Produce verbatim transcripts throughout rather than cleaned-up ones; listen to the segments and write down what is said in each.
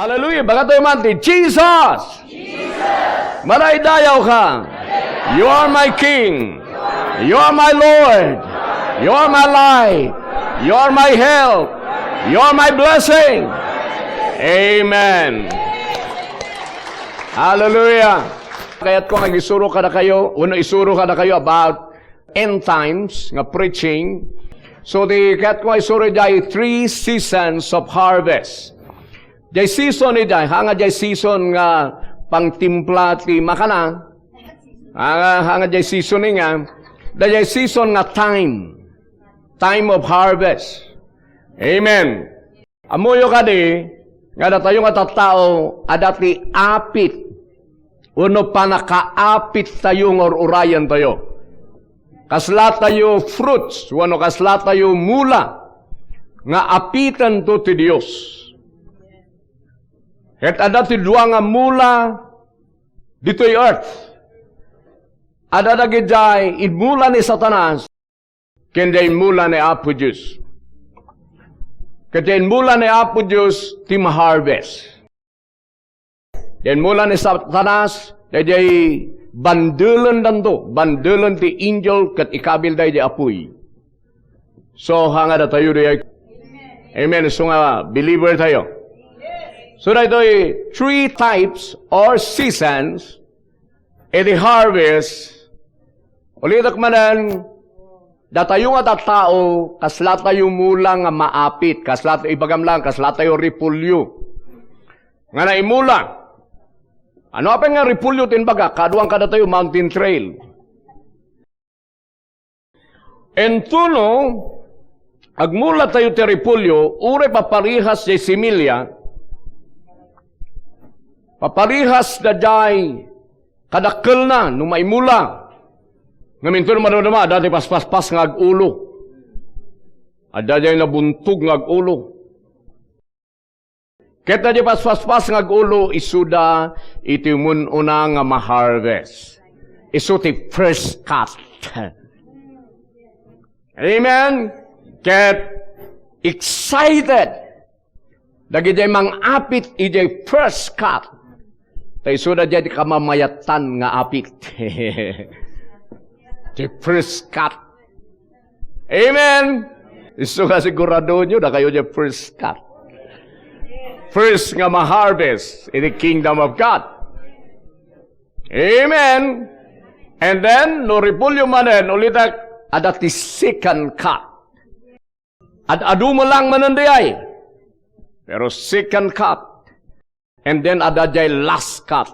Hallelujah! Baga tayo man ti Jesus! Jesus! Madaydayaw ka! You are my King! You are my Lord! You are my light! You are my help! You are my blessing! Amen! Hallelujah! Kayat ko nga isuro kadakayo, uno isuro kadakayo about end times nga preaching. So, di kayat ko isuro jay three seasons of harvest. Jay season ni jay, hanga jay season nga pangtimpla ti makana. Hanga, hanga jay season ni nga, da jay season nga time. Time of harvest. Amen. Ammoyo kadi nga datayo nga tattao, adda ti apit wenno pannakaapit tayo nga ur-urayan tayo. Kasla tayo fruits wenno kasla tayo mula nga apiten to ti Dios. Ket adda ti dua nga mula ditoy earth. Adda dagidiay immula ni Satanas, ken diay immula ni Apo Dios. Ket diay immula ni Apo Dios ti ma-harvest. Diay immula ni Satanas, diay bandelendanto, bandelen ti angel ket ikabilda iti apuy. So, hanga datayo diay. Amen. So nga, believer tayo. So, daytoy three types or seasons iti harvest, ulitek manen, datayo nga tattao, kasla tayo mula nga maapit, kasla tayo, ibagam lang, kasla tayo repolyo. Nga naimula. Ano apan nga repolyo ti inbaga? Kaduan kadatayo, mountain trail. Intono, agmula tayo ti repolyo, uray paparihas jay similya, paparihas da jay kadakkelna no maimula. Ngem intono madama-dama, adda ti paspaspas nga agulo. Adda jay nabuntog nga agulo. Ket da jay paspaspas nga agulo, isuda iti ummun-una nga ma-harvest. Isu ti first cut. Amen? Ket excited dagidiay mangapit idiay first cut. Ta isuda diay ti kamamayatan nga apit. Ti first cut. Amen. Isu nga siguradoenyo, dakayo diay first cut. First nga ma-harvest in the kingdom of God. Amen. And then, no repolyo manen, ulitek, adda ti second cut. Ad-adu met lang manen diay. Pero second cut. And then adda jay last cut.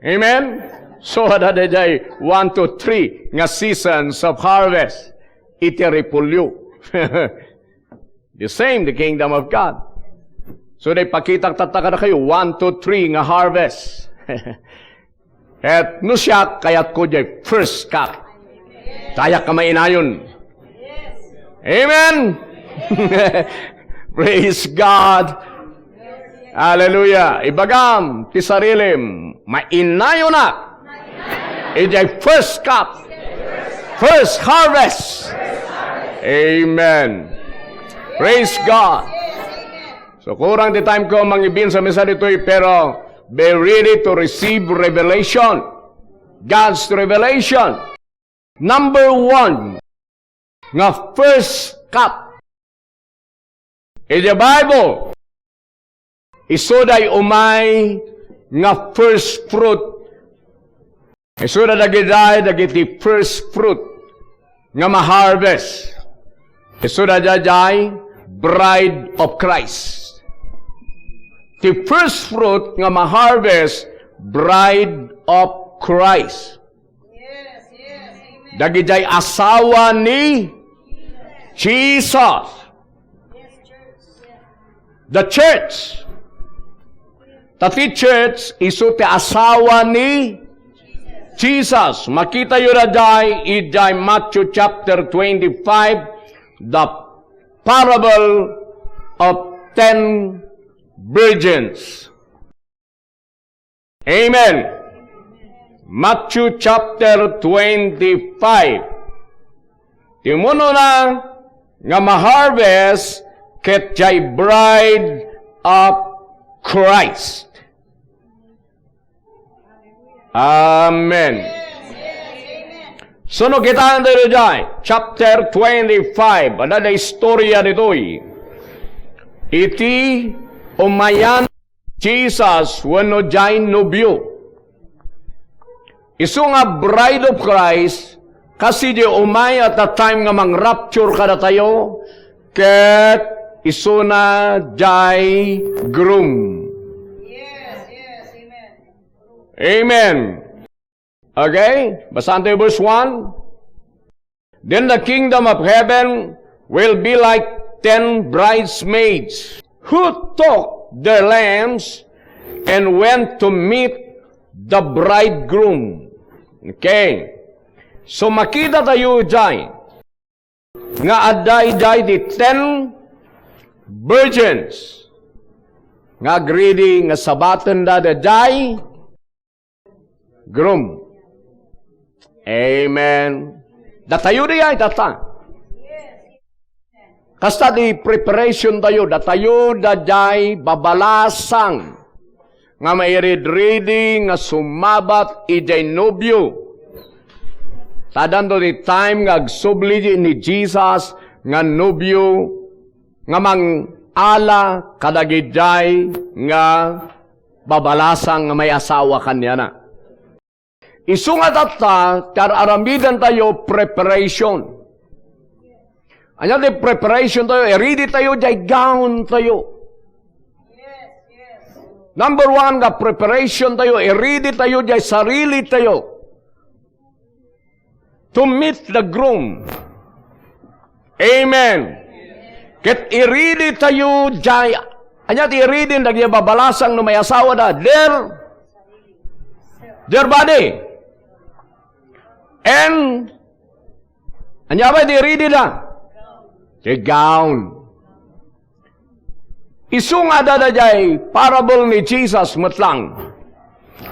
Amen? So, adda jay one, two, three nga seasons of harvest. Iti repolyo. The same, the kingdom of God. So, diay pakitak tatta kadakayo, one, two, three nga harvest. Ket no siak, kayatko diay first cut. Diak ka mainayon. Amen! Praise God! Hallelujah! Ibagam ti sarilim, mainayonak idiay first cut, first harvest. Amen! Praise God! So, kurang ti time ko mangibin sa mensahe ditoy, pero be ready to receive revelation. God's revelation. Number one, nga first cut. In the Bible, isuday umay nga first fruit. Isuda dagidiay dagiti first fruit nga ma-harvest. Isuda daydiay bride of Christ. Ti first fruit nga ma-harvest, bride of Christ. Dagidiay asawa ni Jesus. The church. Ta ti church, isu ti asawa ni Jesus. Makitayo daydiay idiay Matthew chapter twenty-five, the parable of ten virgins. Amen. Matthew chapter twenty-five. Ti umuna nga ma-harvest ket diay bride of Christ. Amen. So, no, kitaen tayo daydiay, chapter twenty-five, adda istorya ditoy. Iti umayan Jesus wenno jay nobio. Isu nga bride of Christ, kas idi umay at the time nga mang-rapture kadatayo, ket isuna jay groom. Yes, yes, amen. Amen. Okay? Basaen tayo verse one. Then the kingdom of heaven will be like ten bridesmaids who took their lamps and went to meet the bridegroom. Okay. So, makita tayo jay nga adda idiay di ten virgins nga agridi nga sabatenda daydiay groom. Amen. Datayo diay, tatta. Kasta di preparation tayo, datayo daydiay babalasang nga maiready nga sumabat idiay nobio. Ta addanto ti time nga agsubli ni Jesus nga nobio nga mang-ala kadagidiay nga babalasang nga maiasawa kaniana. Isu nga tatta, ti ar-aramidentayo preparation. Ania ti preparation tayo? I-ready tayo jay gown tayo. Number one nga preparation tayo, i-ready tayo jay sarili tayo to meet the groom. Amen. Ket i-ready tayo jay, ania ti i-ready dagiti babalasang no maiasawada? Their, their body. And, ania pay ti i-ready da? Ti gown. Isu nga adda daydiay parable ni Jesus met lang.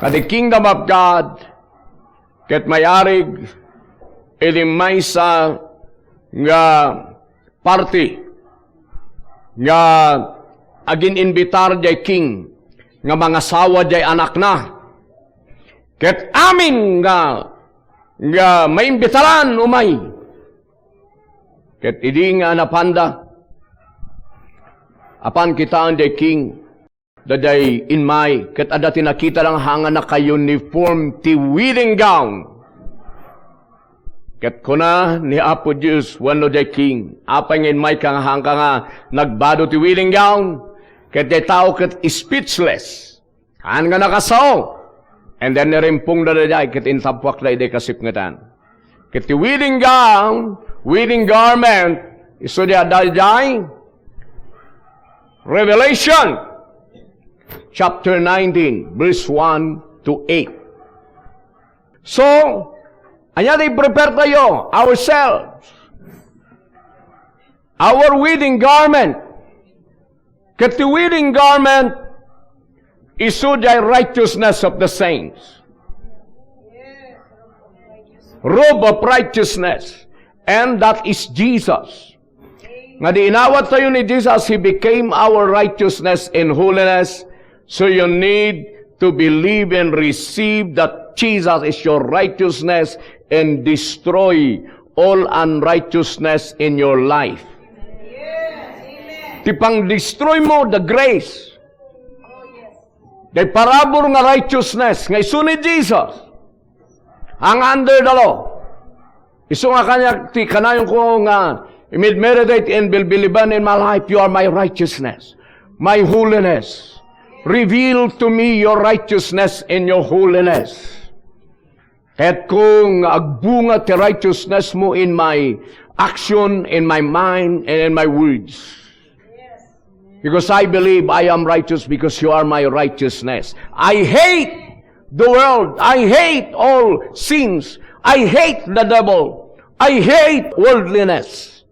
Kadi kingdom of God, ket mayarig iti maysa nga parti nga agin-imbitar jay king nga mangasawa jay anakna. Ket amin nga, nga maimbitaran umay. Ket idi nga napanda, apan kitaen jay king, daydiay immay, ket adda ti nakita lang nga naka-uniform ti wedding gown. Ket kuna ni Apo Dios wenno jay king, "Apay nga immayka nga haanka nga nagbado ti wedding gown?" Ket jay tao ket speechless. Haan nga nakasao. And then nirimpongda daydiay ket intappuakda idiay kasipngetan. Ket ti wedding gown, wedding garment, isu di adda idiay Revelation chapter nineteen, verse one to eight. So, ania ti prepare tayo, ourselves? Our wedding garment. Ket ti wedding garment, isu jay righteousness of the saints. Robe of righteousness. And that is Jesus. Nga idi inawat tayo ni Jesus, He became our righteousness and holiness. So you need to believe and receive that Jesus is your righteousness and destroy all unrighteousness in your life. Ti pangdestroy mo, the grace. Ti parabur nga righteousness, nga isu ni Jesus. Ang under the law. Isu nga kaniak ti kanayonko nga, "Imid meditate and bilbiliban in my life, you are my righteousness, my holiness. Reveal to me your righteousness and your holiness." Kayatko nga agbunga ti righteousness mo in my action, in my mind, and in my words. Because I believe I am righteous because you are my righteousness. I hate the world. I hate all sins. I hate the devil. I hate worldliness.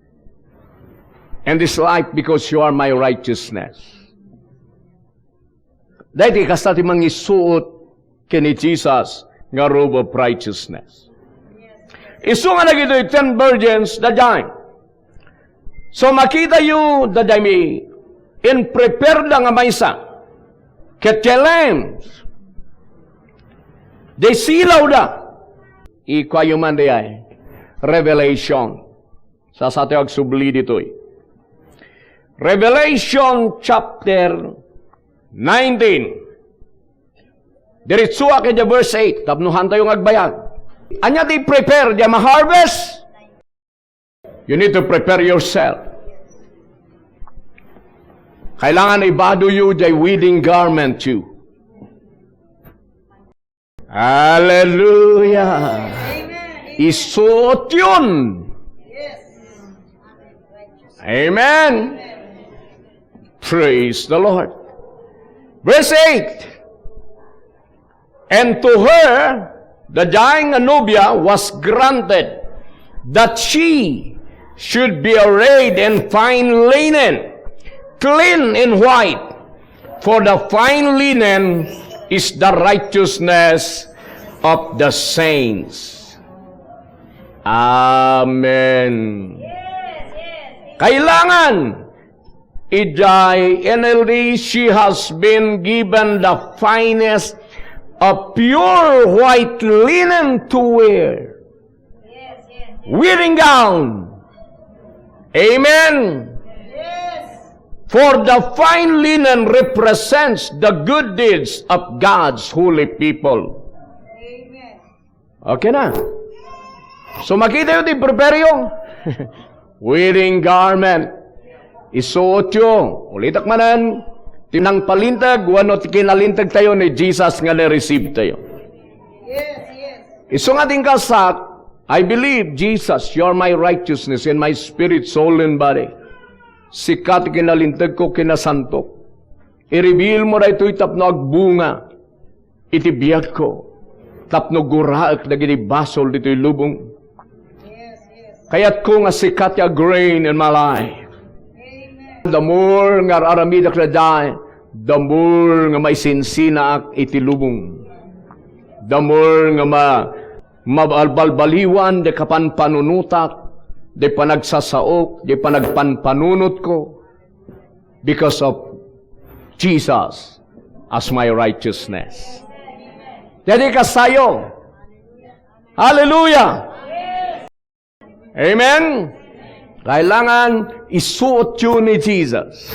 And this life because you are my righteousness. Daydi kasta ti mangisuot ken ni Jesus nga robe of righteousness. Isu nga dagitoy ten virgins, daydiay. So, makitayo, daydiay mi, In-prepare da nga maysa. Ket ti lambs, di silawda. Ikuayo man di ay Revelation. Sasatayo agsubli ditoy. Revelation chapter nineteen. Diretso a kay verse eight. Tapno hantayo nga agbayag. Ania ti prepare, di ma-harvest? You need to prepare yourself. Kailangan ibado yu jay wedding garment yu. Hallelujah. Amen. Isuot yun. Yes. Amen. Praise the Lord. Verse eight. And to her, the dying Zenobia was granted that she should be arrayed in fine linen, clean and white, for the fine linen is the righteousness of the saints. Amen. Kailangan, idiay N L D, she has been given the finest of pure white linen to wear. Wedding gown. Amen. For the fine linen represents the good deeds of God's holy people. Okay na. So, makita yu ti prepare yu. Wedding garment. Isuot yu. Ulitek manen, ti nangpalinteg wenno ti kinalinteg tayo ni Jesus nga ni-receive tayo. Isu nga ti inkasak, I believe, Jesus, you are my righteousness in my spirit, soul, and body. Sika ti kinalinteg ko, kinasantok. I-reveal mo daytoy tapno agbunga iti biagko, tapno guraek dagiti basol ditoy lubong. Kayatko nga sika ti a-grain in my life. The more nga ar-aramidek daydiay, the more nga maisinsinaak iti lubong. The more nga ma-, mabalbalbaliwan di kapanpanunotak, di panagsasaok, di panagpanpanunotko. Because of Jesus as my righteousness. Daydi kasayo. Hallelujah! Amen? Kailangan isuot yu ni Jesus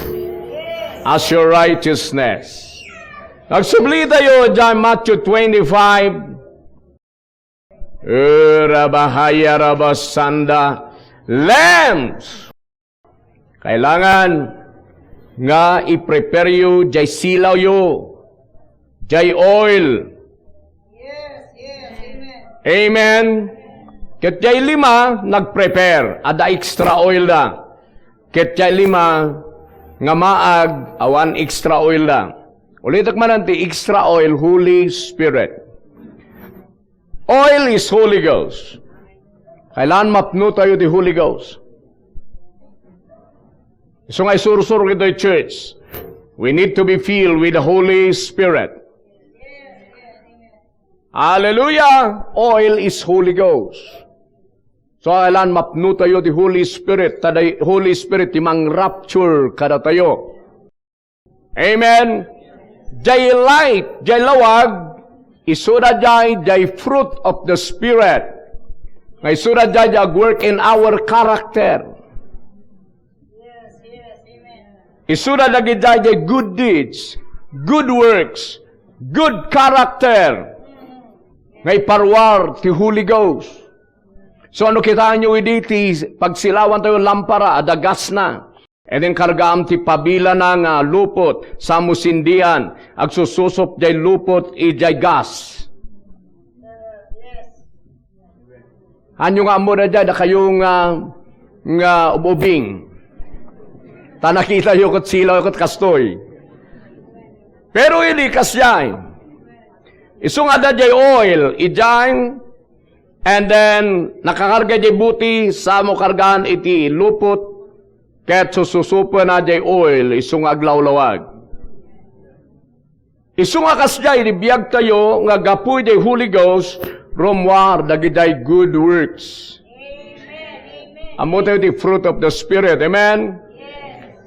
as your righteousness. Nagsubli tayo dyan, Matthew twenty-five. Urabahaya rabasanda. Lamps. Kailangan nga i-prepare yu jay silaw yu, jay oil. Amen. Ket jay lima, nag-prepare. Adda extra oil da. Ket jay lima nga maag, awan extra oil da. Ulitek manen ti extra oil, Holy Spirit. Oil is Holy Ghost. Kailangan mapno tayo ti Holy Ghost. Isu nga isursuro kitayo, church, we need to be filled with the Holy Spirit. Hallelujah! Oil is Holy Ghost. So, kailangan mapno tayo ti Holy Spirit. Ta di Holy Spirit ti mang-rapture kadatayo. Amen. Jay light, jay lawag, isuda jay, jay fruit of the Spirit. Nga isuda jay, jay work in our character. Isuda dagiti jay, jay good deeds, good works, good character. Nga iparuar ti Holy Ghost. So, no kitaenyo idi ti pagsilawan tayo lampara, adda gasna. Ket inkargaam ti pabilana nga lupot, samo sindian, agsususup jay lupot idiay gas. Anyo nga ammo daydiay, dakayo nga, nga ubing. Ta nakitayo ket silaw ket kastoy. Pero idi kasdiay, isu nga adda jay oil, idiay, and then, nakakarga jay buti, samo kargaan iti lupot, ket sususupena jay oil, isu nga aglawlawag. Isu nga kasdiay, idi biagtayo, nga gapu iti Holy Ghost, rummuar dagidiay good works. Ammo tayo ti fruit of the Spirit. Amen?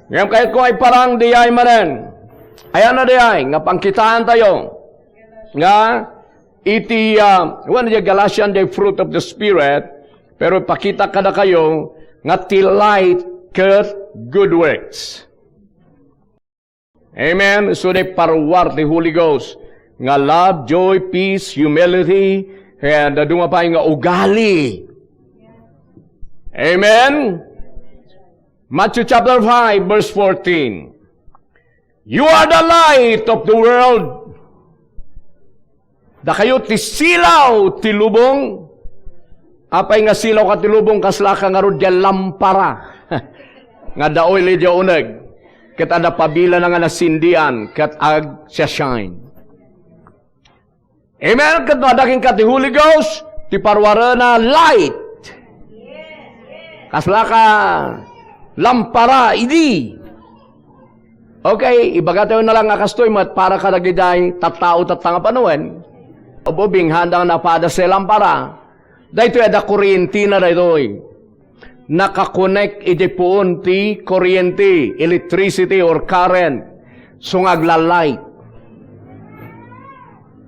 Ngem kayatko nga iparang diay manen. Ayan na diay, nga pangkitaan tayo. Nga, iti, ah, well, the Galatian, the fruit of the Spirit, pero ipakita kadakayo nga ti light ket good works. Amen. So, di paruar ti Holy Ghost nga love, joy, peace, humility, and adu nga pay nga ugali. Amen. Matthew chapter five, verse fourteen. You are the light of the world. Dakayo ti silaw ti lubong. Apay nga silaw ka ti lubong, kasla ka ngarud diay lampara nga adda oil idiay uneg, ket adda pabilana nga nasindian ket agsa-shine. Amen? Ket no adda kenka ti Holy Ghost, ti paruarena light. Kasla ka lampara idi. Okay, ibaga tayo na lang nga kastoy met para kadagiti tattao tatta nga panawen. Ubing handa nga napadas ti lampara. Daytoy adda kuryentena daytoy. Nakakonek iti puon ti kuryente, electricity or current. So nga agla-light.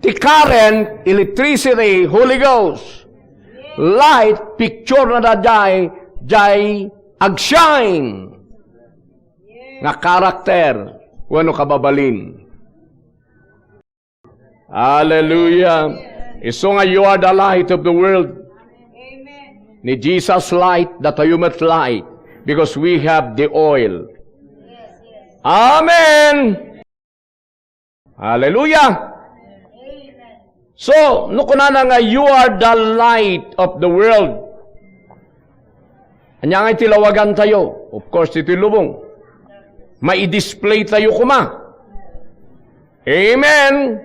Ti current, electricity, Holy Ghost. Light, picture na da jay, jay agshine nga karakter wenno kababalin. Hallelujah. Isu nga you are the light of the world. Ni Jesus light, datayo met light because we have the oil. Amen. Hallelujah. So, no kunana nga, "You are the light of the world." Ania nga iti lawagan tayo? Of course, iti lubong. Mai-display tayo koma. Amen.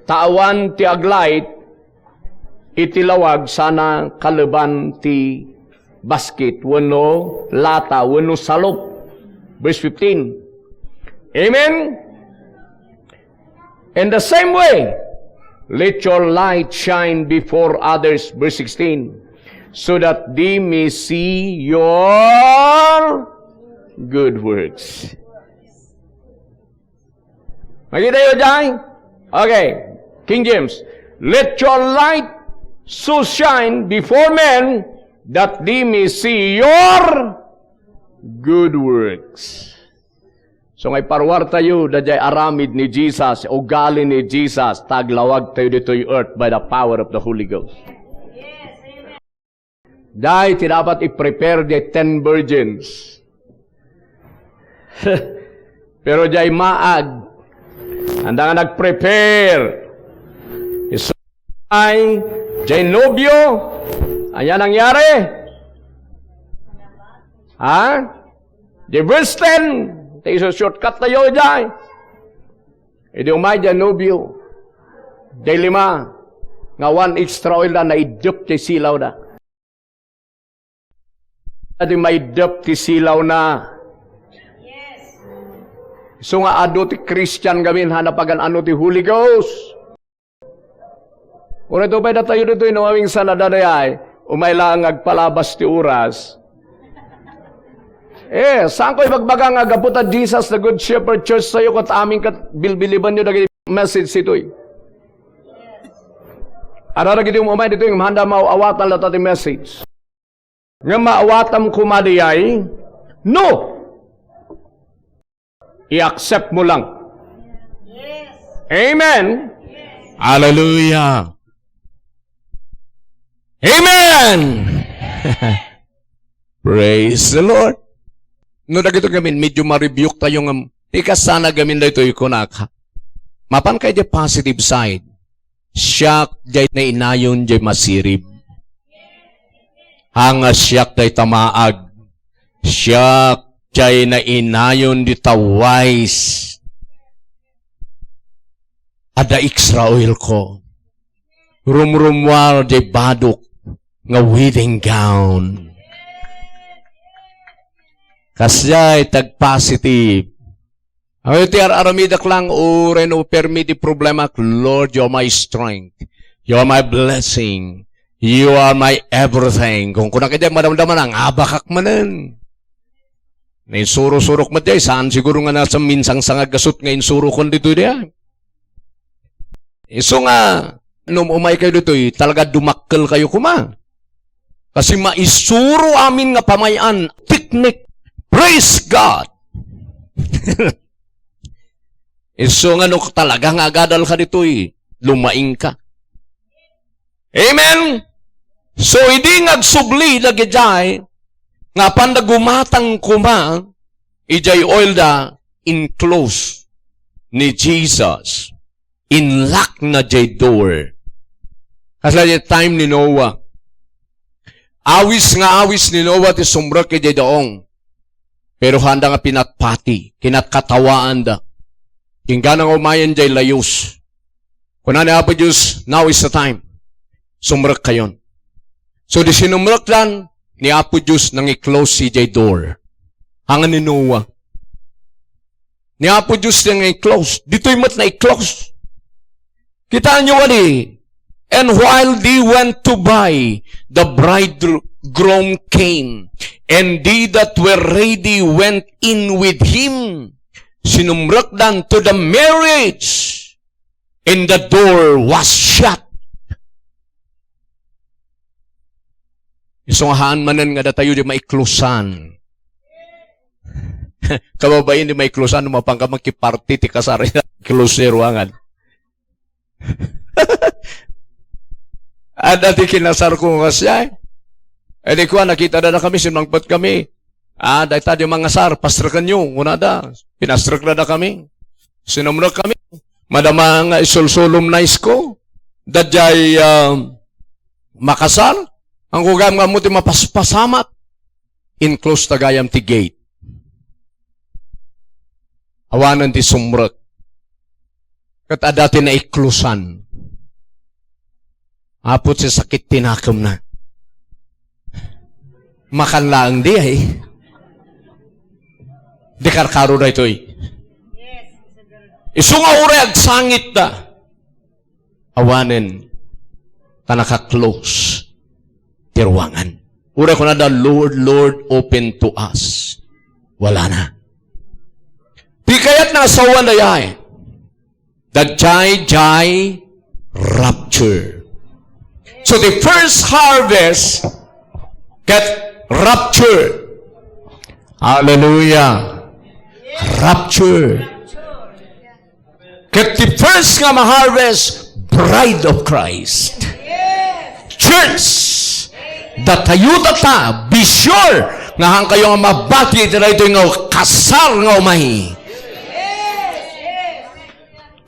Ta awan ti aglight iti lawag sana kaleban ti basket wenno lata wenno salop. Verse fifteen. Amen? In the same way, let your light shine before others, verse sixteen, so that they may see your good works. Makita yo jay? Okay. King James, "Let your light so shine before men that they may see your good works." So, nga iparuar tayo, dayjay aramid ni Jesus, ugali ni Jesus, ta aglawag tayo ditoy earth by the power of the Holy Ghost. Daytoy ti dapat i-prepare the ten virgins. Pero jay maag, anda nga nag-prepare. Isu ay, jay nobio, ania nangyari? Ha? Jay verse ten, ti isu-shortcut tayo jay. Idi umay jay nobio. Jay lima, nga awan extra oil da, naidep ti silaw da. Adi maidep ti silaw na. Isu nga adu ti Christian gamin, hana pagan-ano ti Holy Ghost. Uray to pay datayo ditoy, no, awing sana dadayay, umay lang agpalabas ti oras. Eh, saan ko ibagbaga nga gapu ta Jesus, the Good Shepherd Church tayo, ket amin ket bilbiliban yo dagiti message itoy. Adda dagiti umay ditoy, nga handa maawatan latta ti message. Nga maawatam koma dayay, no. I-accept mo lang. Amen. Hallelujah. Amen. Praise the Lord. No, dagito gamin, medyo ma-rebuke tayo nga, ti kasana gamin daytoy kunak. Mapan kay di positive side. Siak, jay nainayon, jay masirib. Anga siak, jay tamaag. Siak, jay nainayon, di tawais. Adda extra oil ko. Rumrumuar jay badok nga wedding gown. Kasjay tag-positive. Ay, ti ar-aramidak lang, uray no permi ti problemak, "Lord, you are my strength. You are my blessing. You are my everything." Kung kunak iti madamdama, nangabakak manen. Nainsuro-surok met diay, saan siguro nga nasa minsangsangagasut nga insurokon ditoy diay. Isu nga, no umaykayo ditoy, talaga dumakkelkayo koma. Kasi maisuro amin nga pamay-an, teknik. Praise God! Isu nga no talaga nga agadalka ditoy, lumaingka. Amen? So, idi nga agsubli dagidiay, nga apanda gumatang koma, idiay oil da, in-close ni Jesus. In-lock na diay door. Kasla diay time ni Noah. Awis nga awis ni Noah ti sumrek idiay daong. Pero haanda nga pinatpati, kinatkatawaanda. Inggana nga umayen diay layus. Kuna ni Apo Dios, "Now is the time. Sumrekkayon." So, di sinumrekdan, ni Apo Dios nangi-close idiay door. Haan ni Noah. Ni Apo Dios nangi-close. Ditoy met nai-close. Kitaenyo kadi, "And while they went to buy, the bridegroom came, and they that were ready went in with him." Sinumrekdan to the marriage, and the door was shut. Isu nga haan manen nga datayo diay maiklosan. Kababain, di maiklosan, no mapanka makiparty ti kasar, close ti ruangan. Adda ti kinasarko nga siya, eh. E di kua, nakita da kami, sinmangpet kami. "Ah, dayta diay mangasar, pastrekenyo," kunada. Pinastrekda dakami. Sinumrek kami. Madama nga isulsulom na isko. Daydiay, ah, makasar. Ang kugam nga mo ti mapaspasamat. In-close ta gayam ti gate. Awanen ti sumrek. Ket adda ti naiklosan. Apo ti sakit ti nakemna. Makan laeng diay. Di karkaro daytoy. Isu nga uray agsangit da. Awanen ta naka-close ti ruangan. Uray kunada, "Lord, Lord, open to us." Wala na. Ti kayat na asawan dayay. The jay jay rapture. So the first harvest get rapture. Hallelujah. Rapture. Ket ti first nga ma-harvest, bride of Christ. Church, datayo data, be sure nga haankayo nga mabati iti daytoy nga kasar nga umay.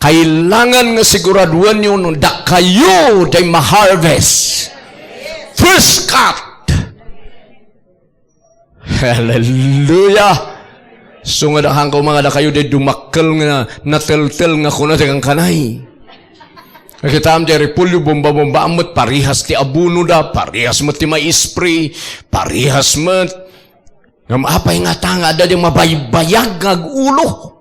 Kailangan nga siguraduenyo no dakayo diay ma-harvest. First cut. Hallelujah! So nga dakangko, mga dakayo, di dumakkel nga nateltel nga kuna ti kankanay. Nakitam ti Repolyo, bomba-bomba met, parihas ti abono da, parihas met ti ma-spray, parihas met. Ngem apay nga ta nga adda di mabaybayag nga agulo?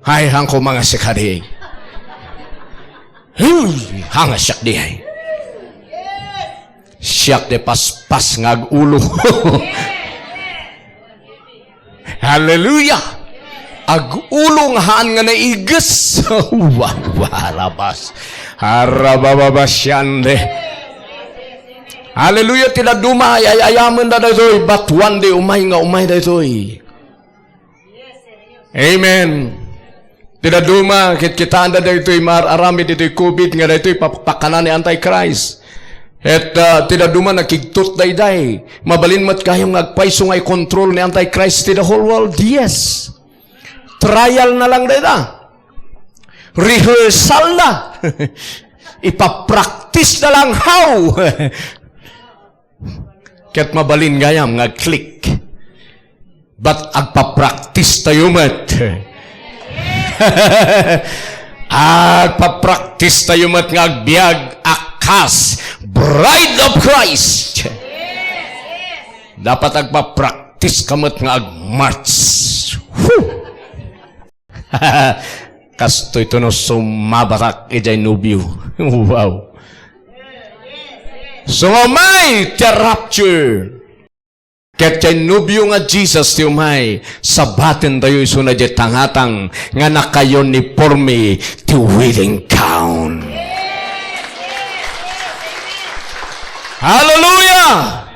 Ay, hangko mga sikari. Hmm, hanga siak di ay. Siak di paspas nga agulo. Hallelujah! Agulo nga haan nga naiges. Wow, wow, harabas. Harabababas yande. Hallelujah, ti dadduma, ay, ay, ayamen da daytoy, but one day, umay nga, umay daytoy. Amen. Ti dadduma, kitkitaanda daytoy maar-aramid ditoy covid nga daytoy papakanan ni Antichrist. Et, ah, ti dadduma nakigtot dayday. Mabalin met gayam nga agpayso nga i-control ni Antichrist ti the whole world? Yes. Trial na lang dayta. Rehearsal na. Ipapractice na lang how. Ket mabalin gayam nga click. But agpa-practice tayo met. Agpa-practice tayo met nga agbiag a kas Bride of Christ. Dapat agpa-practice ka met nga ag-march. Whew! Kastoy to no sumabatak idiay nobio. Wow. So, umay ti rapture. Ket diay nobio nga Jesus ti umay, sabatentayo isuna diay tangatang nga naka-uniforme ti wedding gown. Hallelujah!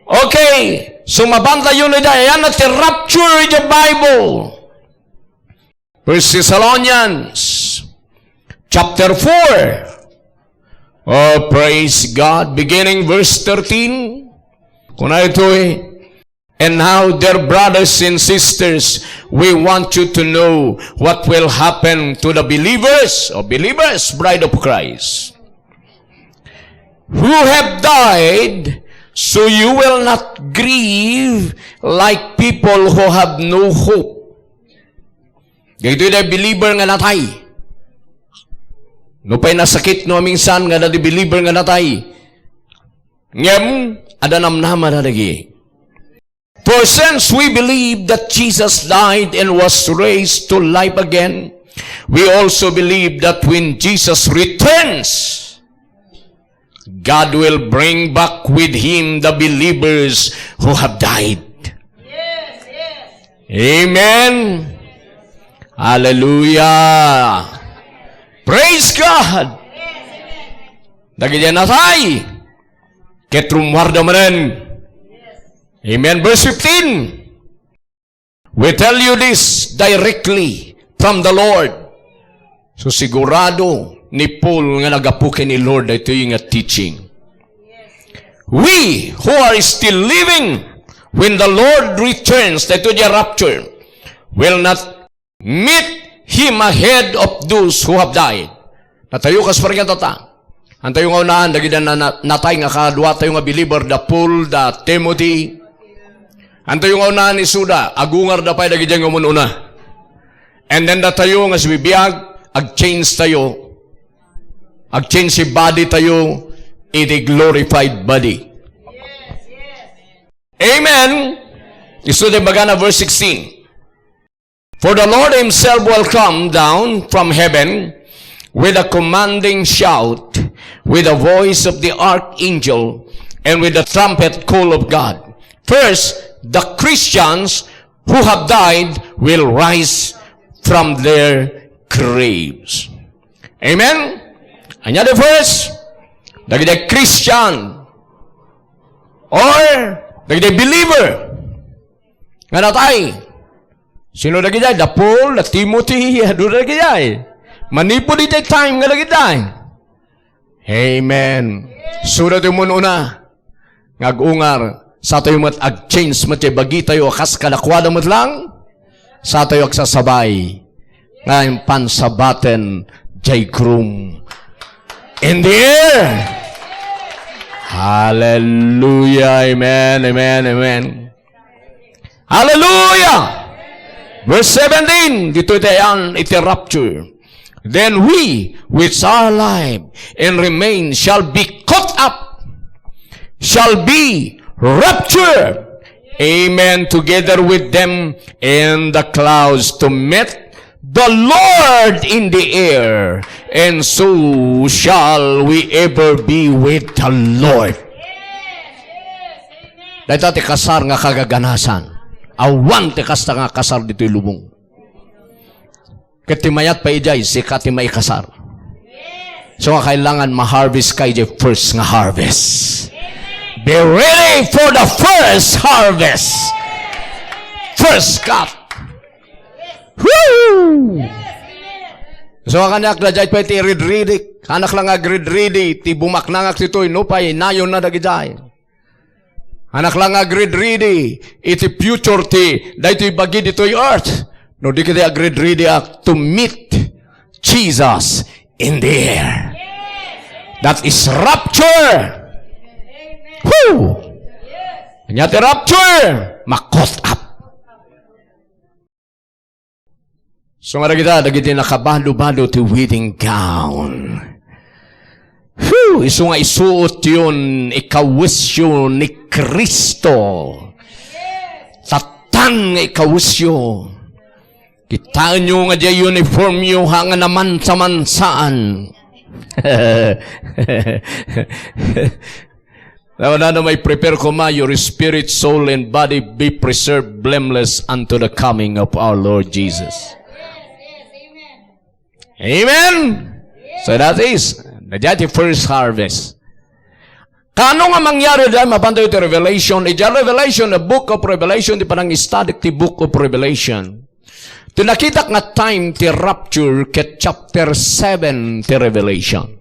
Okay, so mabantayo ni da, ayan na ti rapture in the Bible. First Thessalonians chapter four. Oh, praise God. Beginning verse thirteen. Kuna itoy, "And now, dear brothers and sisters, we want you to know what will happen to the believers," o believers, bride of Christ, "who have died, so you will not grieve like people who have no hope." Dagitoy da believer nga natay. Nupay nasakit no aminsan nga dadi believer nga natay. Ngem, adda namnama dagiti. For since we believe that Jesus died and was raised to life again, we also believe that when Jesus returns, God will bring back with him the believers who have died. Amen. Hallelujah. Praise God. Dagiti natay, ket rummuarda manen. Amen. Verse fifteen. We tell you this directly from the Lord. So, sigurado ni Paul nga naggapu ken ni Lord daytoy nga teaching. We who are still living when the Lord returns, daytoy diay rapture, will not meet him ahead of those who have died. Natayo kas parikatata. Antayo nga unaan, dagiti na-, na-, natay nga kaduatayo nga believer, da Paul, da Timothy. Antayo nga unaan isuda, agungarda pay dagiti nga umun-una. And then datayo nga sibibiag, ag-change tayo. Ag-change ti body tayo, iti glorified body. Amen. Isu ti bagana, verse sixteen. For the Lord himself will come down from heaven with a commanding shout, with the voice of the archangel, and with the trumpet call of God. First, the Christians who have died will rise from their graves. Amen? Ania ti first? Dagiti Christian or dagiti believer nga natay. Sino dagidiay? Da Paul, da Timothy, adu dagidiay. Manipud iti time nga dagidiay. Amen. Sura ti umun-una nga ag-ungar, satayo met ag-change met ti bagitayo a kas kadakuada met lang, satayo agsasabay nga impansabaten jay groom in the air. Hallelujah. Amen, amen, amen. Hallelujah! Verse seventeen, ditoy ti ayan iti rapture. Then we which are alive and remain shall be caught up, shall be raptured, amen, together with them in the clouds to meet the Lord in the air, and so shall we ever be with the Lord. Dayta ti kasar nga kagaganasan. Awan ti kasta nga kasar ditoy lubong. Ket ti mayat pay idiay, sika ti maikasar. So nga kailangan ma-harvest ka idiay first nga harvest. Be ready for the first harvest. First cut. Woo! So, kaniak, daydiay pay ti iridridik. Anak lang agridridi, ti bumaknangak ditoy, nupay nayon na dagidiay. Anak lang agridridi, iti future ti, daytoy bagi ditoy earth. No, di kadi agridridiak to meet Jesus in the air. That is rapture. Woo! Ania ti rapture? Ma-caught up. So, nga dagita, dagiti nakabado-bado ti wedding gown. Whew! Isu nga isuotyon, ikawesyo ni Cristo. Tatan nga ikawesyo. Kitaenyo nga diay uniformyo, ha, nga namansa-mansaan. Now, ano may prepare koma, your spirit, soul, and body be preserved blameless unto the coming of our Lord Jesus. Amen? So that is, that is the first harvest. Kano nga mangyari dahil mapantay ti Revelation? Iti Revelation, the book of Revelation, di pa nang study ti book of Revelation. Ti nakitak nga time ti rapture ket chapter seven ti Revelation.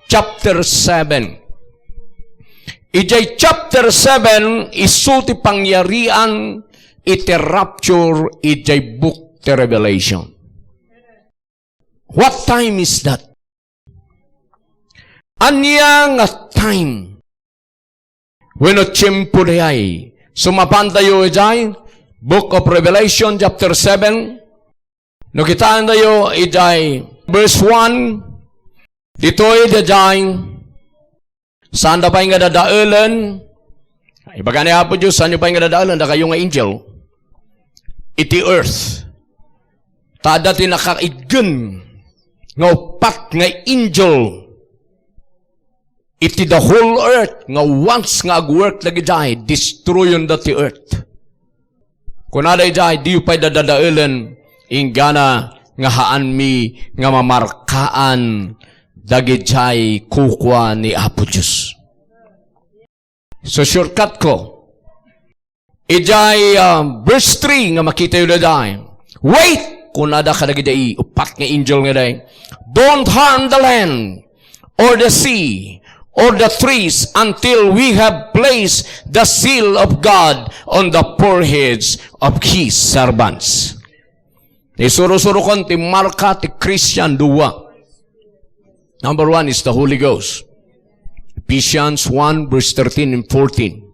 Chapter seven. Idiay chapter seven, isu ti pangyarian iti rapture idiay book ti Revelation. What time is that? Ania nga time? Wenno tiempo dayay? Sumapantayo idiay Book of Revelation chapter seven. No kitaentayo idiay verse one, ditoy dayay, saanda pay nga dadaelen. Ibaga ni Apo Dios, saanyo pay nga dadaelen, dakayo nga angel. Iti earth. Ta adda ti nakaiggen nga uppat nga angel iti the whole earth, nga once nga agwork dagijay, destroyenda ti earth. Kunada idiay, diyo pay dadadaelen, inggana nga haanmi nga mamarkaan dagijay kukua ni Apo Dios. So, shortcut ko. Idiay, ah, verse three nga makitayo daydiay. "Wait!" kunada kadagiti uppat nga angel nga day. "Don't harm the land or the sea or the trees until we have placed the seal of God on the foreheads of his servants." Isuro-surokon ti marka ti Christian, dua. Number one is the Holy Ghost. Ephesians one, verse thirteen and fourteen.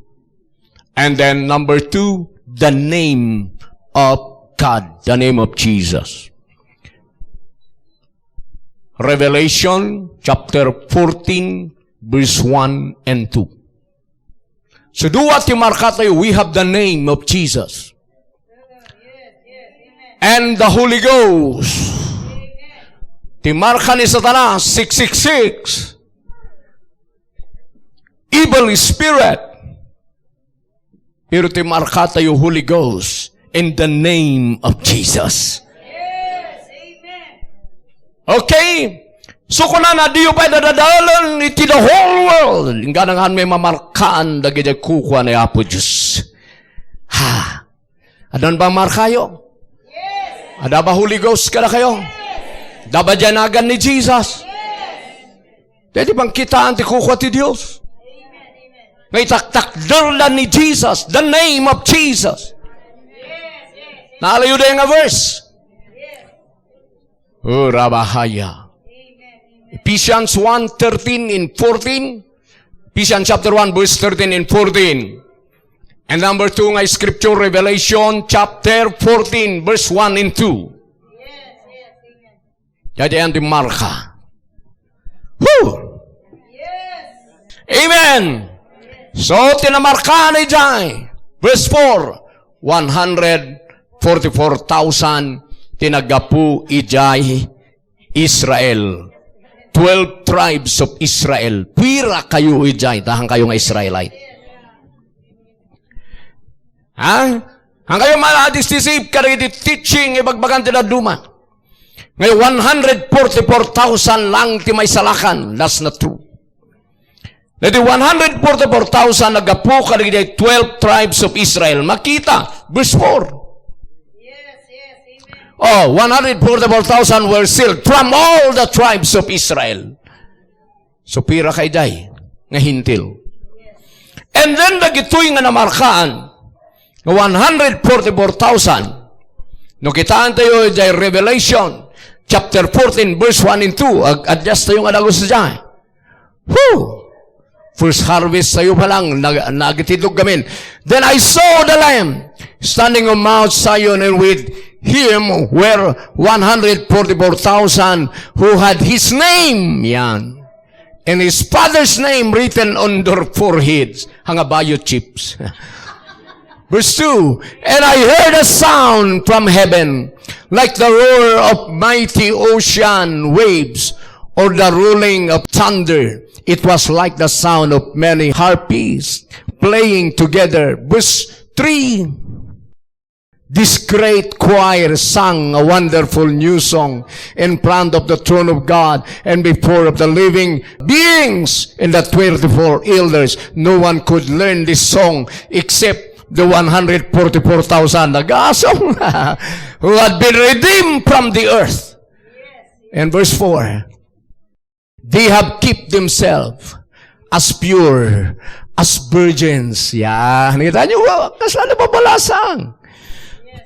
And then number two, the name of God, the name of Jesus. Revelation chapter fourteen, verse one and two. So, dua ti markatayo, we have the name of Jesus. And the Holy Ghost. Ti marka ni Satanas, six six six. Evil spirit. Pero ti markatayo, Holy Ghost, in the name of Jesus. Okay? So, kunana, diyo pay dadadaelen iti the whole world. Inggana nga haanmi mamarkaan dagiti kukua ni Apo Dios. Ha? Adda ba markayo? Adda ba Holy Ghost kadakayo? Adda ba diay nagan ni Jesus? Daydi pangkitaan ti kukua ti Dios. Nga itaktakderda ni Jesus, the name of Jesus. Naalayo dayta nga verse. Oh, rabahaya. Ephesians one thirteen and fourteen. Ephesians chapter one, verse thirteen and fourteen. And number two nga scripture, Revelation chapter fourteen, verse one and two. Dayta ti marka. Whew! Amen! So, ti namarka idiay, verse four, one hundred forty-four thousand ti naggapu idiay Israel. Twelve tribes of Israel. Pira kayo idiay, ta haankayo nga Israelite. Ha? Haankayo ma-deceive kadagiti teaching ibagbagan ti dadduma. Nga one hundred forty-four thousand lang ti maisalakan. That's not true. Daydi one hundred forty-four thousand naggapu kadagiti twelve tribes of Israel. Makita, verse four. Oh, one hundred forty-four thousand were sealed from all the tribes of Israel. So, pira ka idiay nga Hentil? And then, dagitoy nga namarkaan nga one hundred forty-four thousand, no kitaentayo idiay Revelation chapter fourteen, verse one and two, ag-, adjust tayo nga dagus idiay. Whew! First harvest tayo pa lang, nag-, nagitidog kami. Then I saw the Lamb standing on Mount Zion, and with him were one hundred forty-four thousand who had his name, yan, and his father's name written on their foreheads. Hanga bayo chips. Verse two, "And I heard a sound from heaven, like the roar of mighty ocean waves, or the rolling of thunder. It was like the sound of many harpists playing together. Verse three. This great choir sang a wonderful new song in front of the throne of God and before of the living beings and the twenty-four elders. No one could learn this song except the one hundred forty-four thousand agasong who had been redeemed from the earth. And verse four, they have kept themselves as pure as virgins. Yan. Kita niyo, kasla na pabalasang.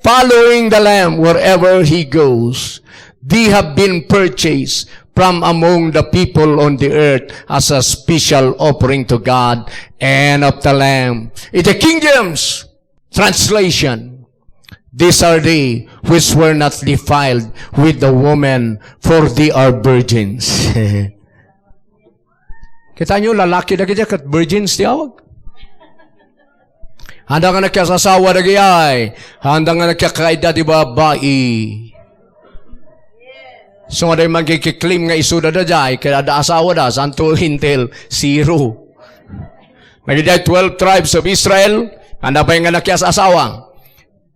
Following the Lamb wherever he goes, they have been purchased from among the people on the earth as a special offering to God and of the Lamb. In the King James translation, these are they which were not defiled with the woman, for they are virgins. Kita niyo, lalaki dagiti ket virgins ti awag. Handa nga nakias-asawa dagiti ay. Handa nga nakiakaida ti babai. So, nga day magkikiklaim nga isuda da jay, kaya da asawa da, santo hintil, zero. Nagijay twelve tribes of Israel, handa pay nga nakias-asawa.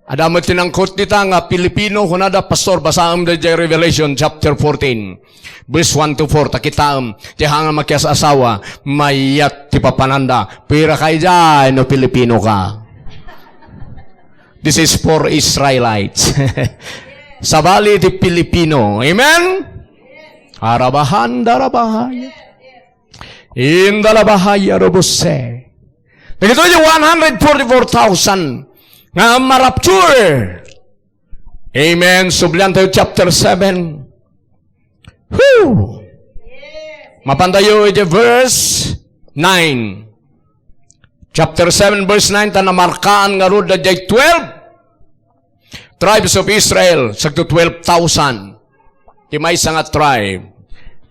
Adda met ti nangkot dita nga Pilipino, kunada, "Pastor, basaem daydiay Revelation chapter fourteen, verse one to four, ta kitaem, ti ayan nga makias-asawa, mayat ti papananda." Pira kay jay no Pilipino ka? This is for Israelites. Sabali ti Pilipino. Amen? Arabahan, darabahan. Indalabahaya robose. Dagitoy ti one hundred forty-four thousand nga marapture. Amen. Sublian tayo chapter seven. Whew! Mapan tayo iti verse nine. Chapter seven, verse nine, ta namarkaan ngarud daydiay twelve tribes of Israel, sagto twelve thousand. Ti maysa nga tribe,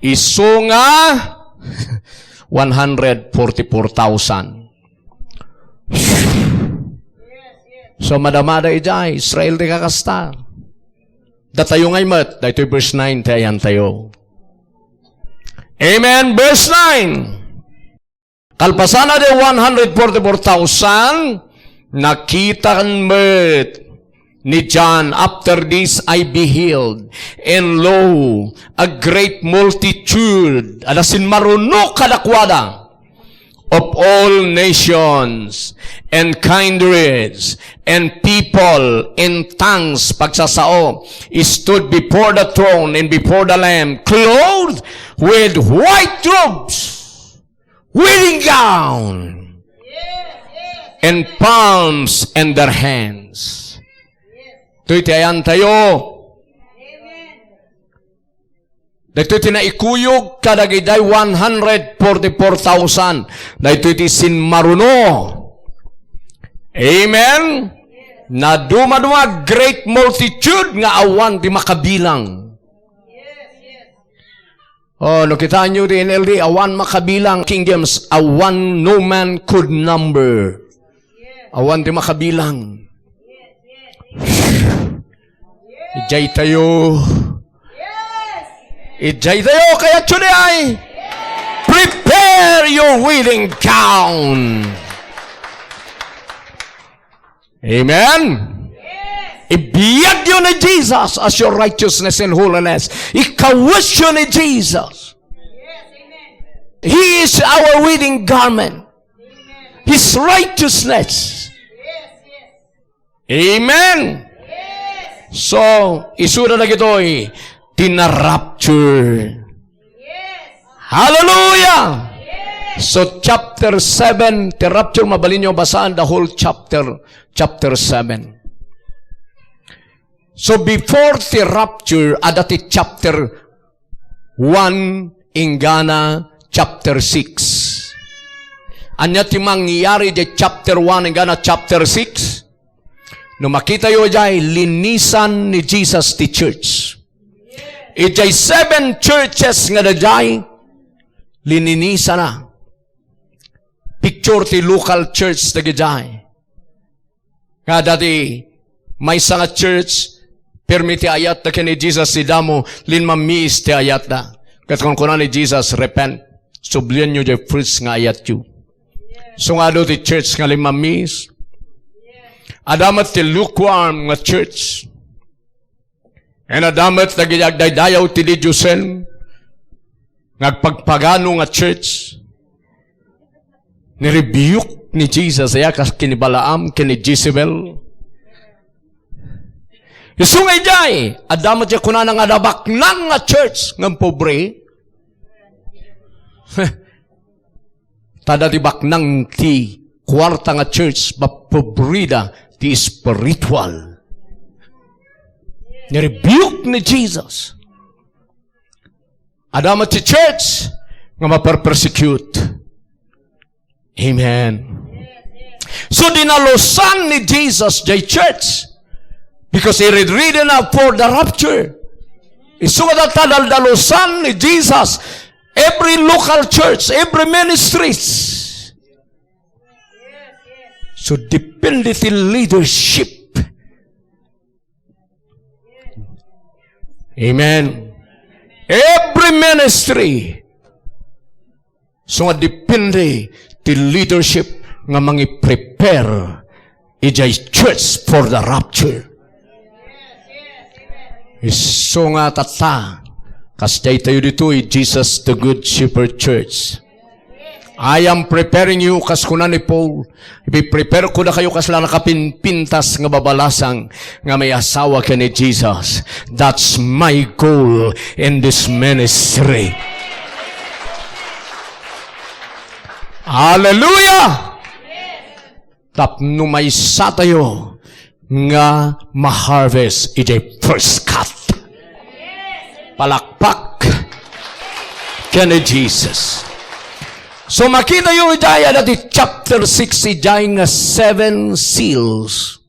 isu nga one hundred forty-four thousand. So, madamada idiay Israel ti kakasta. Datayo ngay met, daytoy verse nine ti ayantayo. Amen. Verse nine. Kalpasan a di one hundred forty-four thousand, nakitan met ni John, "After this I beheld, and lo, a great multitude," adda sinmaruno kadakuada, "of all nations, and kindreds, and people, and tongues," pagsasao, "stood before the throne and before the Lamb, clothed with white robes." Wedding gown and palms in their hands. Daytoy ti ayantayo. Daytoy ti naikuyog kadagiti one hundred forty-four thousand. Daytoy ti sinmaruno. Amen? Nadumaduma great multitude nga awan ti makabilang. Oh, no kitaenyo ti N L T, awan makabilang. King James, awan no man could number. Awan ti makabilang. Idiay tayo. Idiay tayo, kayatyo diay. Prepare your wedding gown. Amen? Ibiyagyo ni Jesus as your righteousness and holiness. Ikawesyo ni Jesus. He is our wedding garment. His righteousness. Amen? So, isuda dagitoy ti na-rapture. Hallelujah! So, chapter seven, ti rapture, mabalinyo basaan the whole chapter, chapter seven. So, before ti rapture, adda ti chapter one inggana chapter six. Ania ti mangyari di chapter one inggana chapter six? No makitayo diay, linisan ni Jesus ti church. Idiay seven churches nga daydiay, lininisana. Picture ti local church dagidiay. Nga dati, maysa nga church, pirmi ti ayatda ken ni Jesus ti damo, linmamiis ti ayatda. Ket kunkuna ni Jesus, "Repent. Sublienyo jay first nga ayatyo." Isu nga adu ti church nga limmamis. Adda met ti lukewarm nga church. Ken adda met dagiti agdaydayaw ti didiosen nga agpagpagano nga church. Ni-rebuke ni Jesus aya kas ken ni Balaam ken ni Jezebel. Isu nga idiay, adda met ti kunana nga adda baknang nga church nga pobre. Ta adda ti baknang ti kuarta nga church, mapobreda ti spiritual. Ni-rebuke ni Jesus. Adda met ti church nga maperpersecute. Amen. So, dinalusan ni Jesus jay church because he ready na for the rapture. Isu nga dinalusan ni Jesus every local church, every ministries. So, depende ti leadership. Amen. Every ministry, isu nga depende ti leadership nga mangi-prepare idiay church for the rapture. Isu nga tatta, kas daytayo ditoy, Jesus the Good Shepherd Church. "I am preparing you," kas kuna ni Paul, "Ipiprepare ko dakayo kasla nakapimpintas nga babalasang nga maiasawa ken ni Jesus." That's my goal in this ministry. Hallelujah! Tapno maysatayo nga ma-harvest idiay first cut. Palakpak ken ni Jesus. So, makitayo idiay, adda ti chapter six, idiay nga seven seals.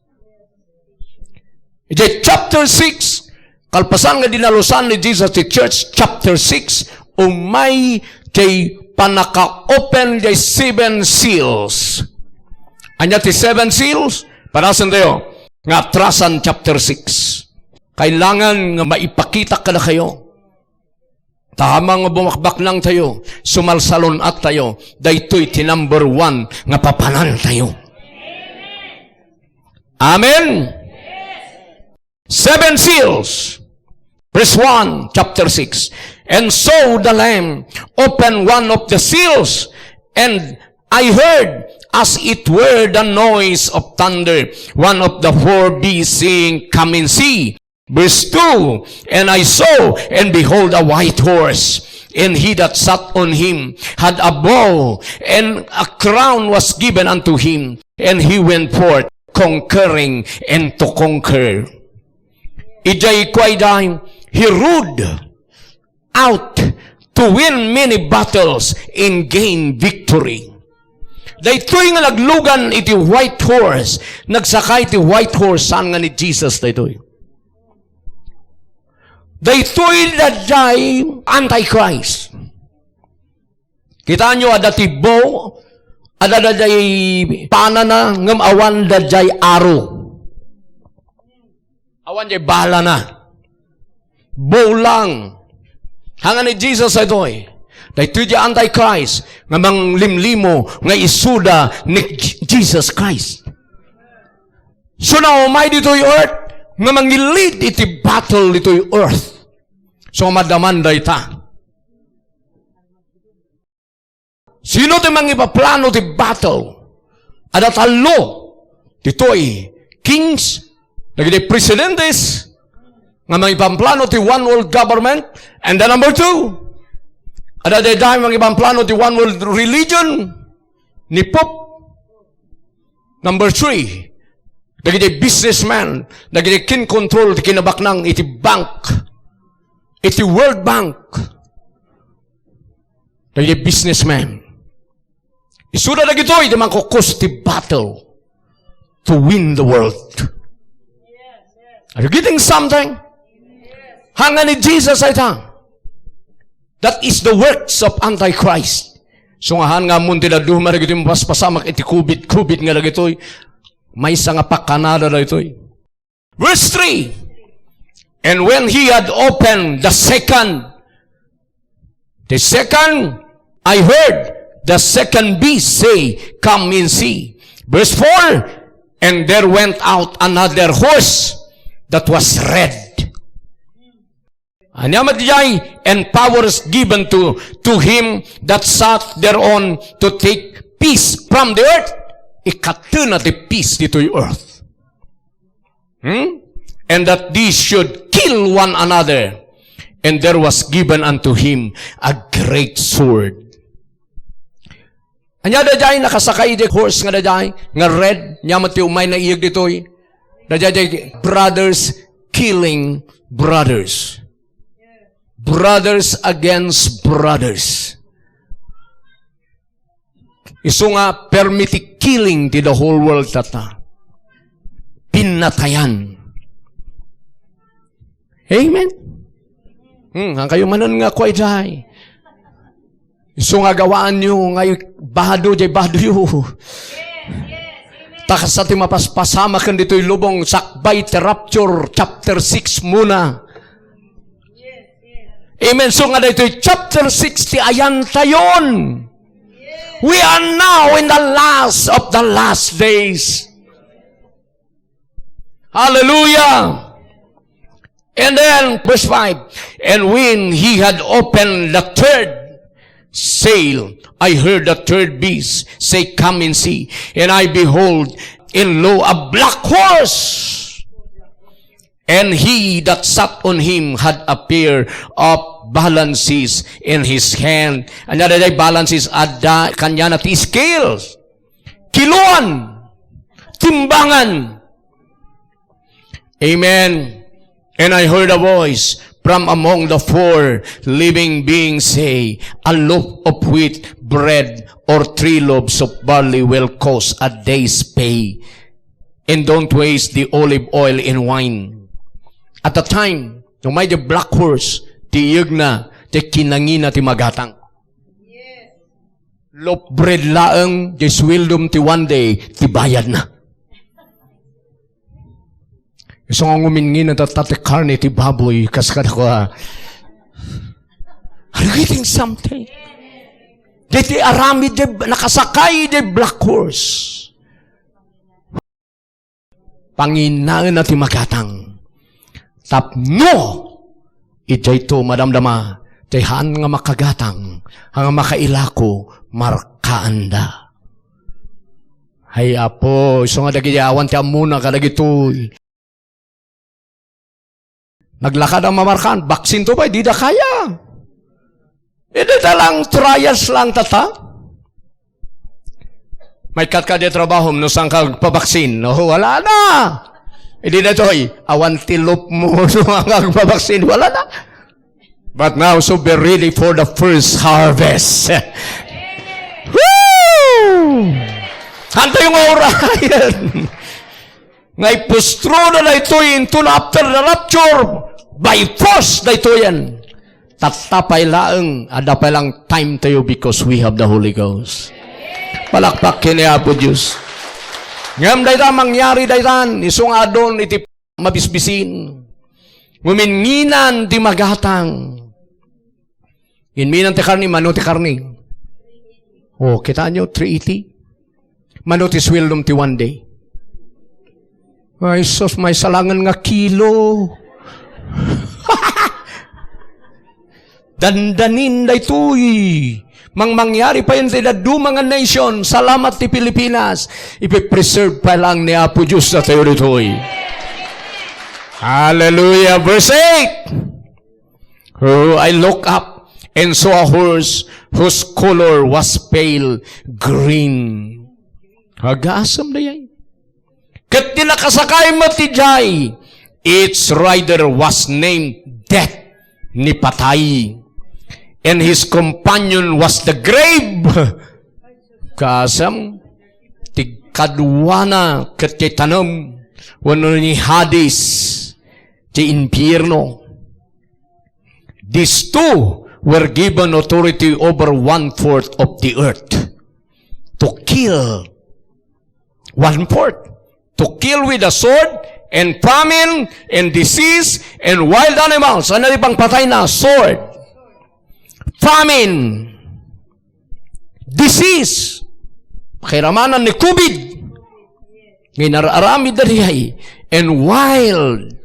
Idiay chapter six, kalpasan nga dinalusan ni Jesus ti church, chapter six, umay ti pannaka-open ti seven seals. Ania ti seven seals? Parasentayo nga atrasan chapter six. Kailangan nga maipakita kadakayo. Ta amangan nga bumakbaknangtayo, sumalsalun-attayo, daytoy ti number one nga papanantayo. Amen? Seven seals. Verse one, chapter six. And so the Lamb opened one of the seals, and I heard, as it were, the noise of thunder, one of the four beasts saying, "Come and see." Verse two, "And I saw, and behold, a white horse, and he that sat on him had a bow, and a crown was given unto him, and he went forth conquering and to conquer." Idiay kuayda, he rode out to win many battles and gain victory. Daytoy nga naglugan iti white horse, nagsaka iti white horse, saan nga ni Jesus daytoy. Daytoy daydiay Antichrist. Kitaenyo, adda ti bow, adda daydiay panana, ngem awan daydiay aro. Awan diay balana. Bow lang. Saan nga ni Jesus daytoy. Daytoy diay Antichrist nga manglimlimo nga isuda ni J-, Jesus Christ. So, naumay ditoy earth nga mangi-lead iti battle ditoy earth. So, madamanda ita. Sino ti mangipaplano ti battle? Adda tallo. Ditoy, kings, dagiti presidentes, nga mangipamplano ti one world government. And the number two, adda daydiay mangipamplano ti one world religion, ni Pope. Number three, dagiti businessman, dagiti kin-control ti kinabaknang iti bank, iti World Bank. Dagiti businessman. Isuda dagitoy ti mangkukkus ti battle to win the world. Are you getting something? Saan nga ni Jesus dayta. That is the works of Antichrist. So, nga saan nga ammon ti dadduma dagitoy mapaspasamak iti covid, covid nga dagitoy. Maysa nga pakkanada daytoy. Verse three, "And when he had opened the second, The second, I heard the second beast say, "Come and see." Verse four, "And there went out another horse that was red." Ania met diay, "And power is given to, to him that sat thereon to take peace from the earth." Ikkattena ti peace ditoy earth. Hmm? "And that these should kill one another. And there was given unto him a great sword." Ania daydiay nakasakay di horse nga daydiay, nga red, nia met ti umay naiyeg ditoy? Daydiay brothers killing brothers. Brothers against brothers. Isu nga permi ti killing ti the whole world tatta. Pinnatayan. Amen. Hmm, han kayo manen nga kuay jay. Isu nga gawaanyo nga bado jay badoyo. Ta kasta ti mapaspasamaken ditoy lubong sakbay ti rapture, chapter six muna. Amen. So nga daytoy chapter six ti ayantayon. We are now in the last of the last days. Hallelujah. And then, verse five, "And when he had opened the third seal, I heard the third beast say, 'Come and see.' And I behold, and lo, a black horse. And he that sat on him had a pair of balances in his hand." Ania daydiay balances? Adda kaniana ti scales. Kiloan. Timbangan. Amen. "And I heard a voice from among the four living beings say, 'A loaf of wheat bread or three loaves of barley will cost a day's pay. And don't waste the olive oil in wine.'" At the time, no may the black horse, ti iyegna, ti kinangina ti magatang. Loaf bread laeng, ti sueldom ti one day, ti bayadna. Isu nga nguminngina tatta ti karne ti baboy, kas kadakua. Are you getting something? Daytoy aramid, di nakasakay, di black horse. Panginaenna ti magatang. Tapno, idiayto madamdama, ti haan nga makagatang, haan nga makailako, markaanda. Ay, Apo, isu nga dagiti awan ti ammona kadagitoy. Naglakad a mamarkaan, baksinto pay, dida kaya. Idi ta lang, trials lang tatta. Maikkat ka di trabahom, no saan ka agpabaksin? No, wala na. Idi daytoy, awan ti loaf mo, no saan ka agpabaksin? Wala na. But now, so be ready for the first harvest. Woo! Antayo nga urayan. Nga ipustrona daytoy into after the rapture, by force daytoyen. Tatta pay laeng, adda pay lang time tayo because we have the Holy Ghost. Palakpak ken ni Apo Dios. Ngem dayta mangyari daytan, isu nga adun iti mabisbisin. Nguminngina ti magatang. Inminan ti karne, mano ti karne? Oh, kitaenyo, three eighty. Mano ti sueldom ti one day? Ay, sus, may salangan nga kilo. Dandanin daytoy. Mangmangyari pay iti dadduma nga nation. Salamat ti Pilipinas. Ipipreserve pay lang ni Apo Dios datayo ditoy. Hallelujah. Verse eight. Oh, I looked up and saw a horse whose color was pale green. Agasem dayay. Ket ti nakasakay met idiay, its rider was named Death, ni Patay. And his companion was the grave. Kasam, ti kaduana ket ti tanem, wenno ni Hades, ti impierno. These two were given authority over one-fourth of the earth to kill one-fourth. To kill with a sword, and famine, and disease, and wild animals. Ano di pangpatay na? Sword. famine, disease, pakiramanan ni covid, nga inar-aramid daydiay, and wild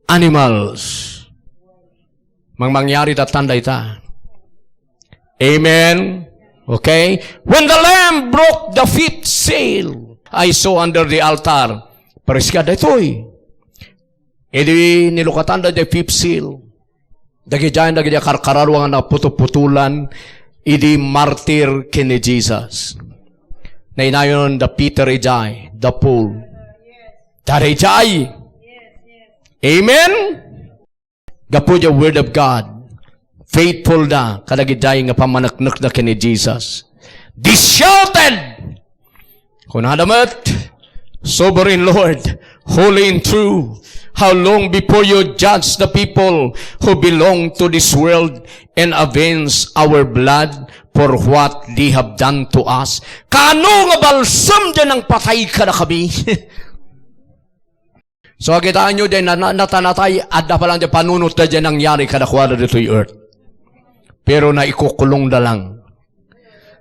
animals. Mangmangyari tattan dayta. Amen? Okay? When the Lamb broke the fifth seal, I saw under the altar. Paris ka daytoy. Idi nilukatan da the fifth seal. Dagidiay, dagidiay karkararua nga naputoputolan idi martir ken ni Jesus. Nainayon da Peter idiay, da Paul. Daydiay. Amen? Gapu diay word of God, faithful da kadagidiay nga pammaneknekda ken ni Jesus. They shouted, kunada met, "Sovereign Lord, holy and true, how long before you judge the people who belong to this world and avenge our blood for what they have done to us?" Kaano nga balsem diay nangpatay kadakami? So, kitaenyo, diay na-, na-, natanatay, adda pa lang diay panunot da diay nangyari kadakuada ditoy earth. Pero naikukulong da lang.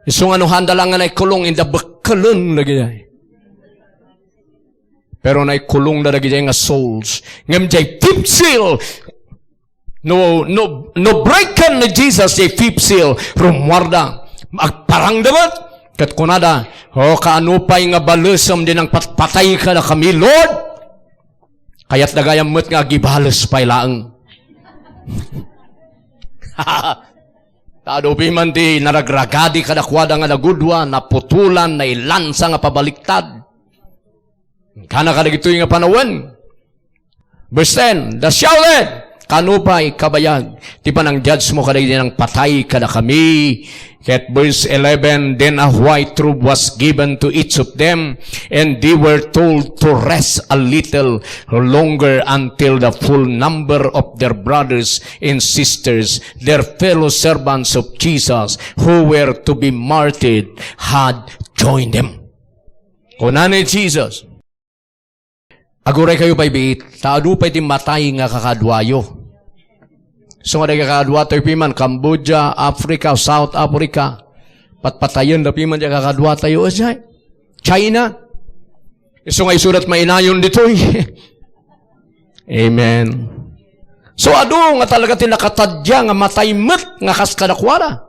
Isu nga no handa lang nga naikulong, inda bekkelen lagi diay. Pero naikulong da lagi diay nga souls. Ngem diay fifth seal, no, no, no breaken ni Jesus diay fifth seal, rummuarda. Agparangda met. Ket kunada, "O, kaano pay nga balesem diay nangpatpatay kadakami, Lord?" Kayatda gayam met nga agibales pay laeng. Ta adu piman ti naragragadi kadakuada nga nagudua, naputolan, nailansa nga pabaliktad. Kana kadagitoy nga panawen. Verse ten, "They shouted, 'Kaano pay, kabayag, ti panang-judge mo kadagiti nangpatay kadakami?'" Ket verse eleven, "Then a white robe was given to each of them, and they were told to rest a little longer until the full number of their brothers and sisters, their fellow servants of Jesus, who were to be martyred, had joined them." Kuna ni Jesus, "Aguray kayo pay biit, ta adu pay ti matay nga kakaduayo." So nga dagiti kakaduatayo piman, Cambodia, Africa, South Africa, patpatayen da piman diay kakaduatayo, eh, diay China. So nga isudat mainayon ditoy. Amen. So adu nga talaga ti nakatadya nga matay met nga kas kadakuada.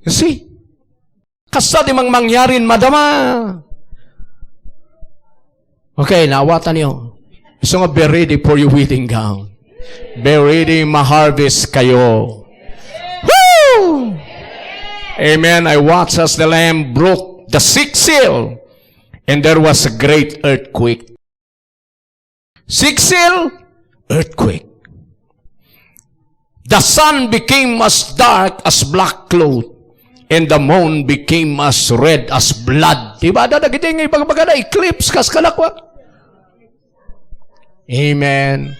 You see? Kasta ti mangmangyarin madama. Okay, naawatan niyo. So nga, be ready for your wedding gown. Be ready, maharvest kayo. Woo! Amen. I watched as the Lamb broke the sixth seal, and there was a great earthquake. Sixth seal, earthquake. The sun became as dark as black cloth, and the moon became as red as blood. Diba? Ada dagiti nga ibagbaga na eclipse, kas kalakwa. Amen.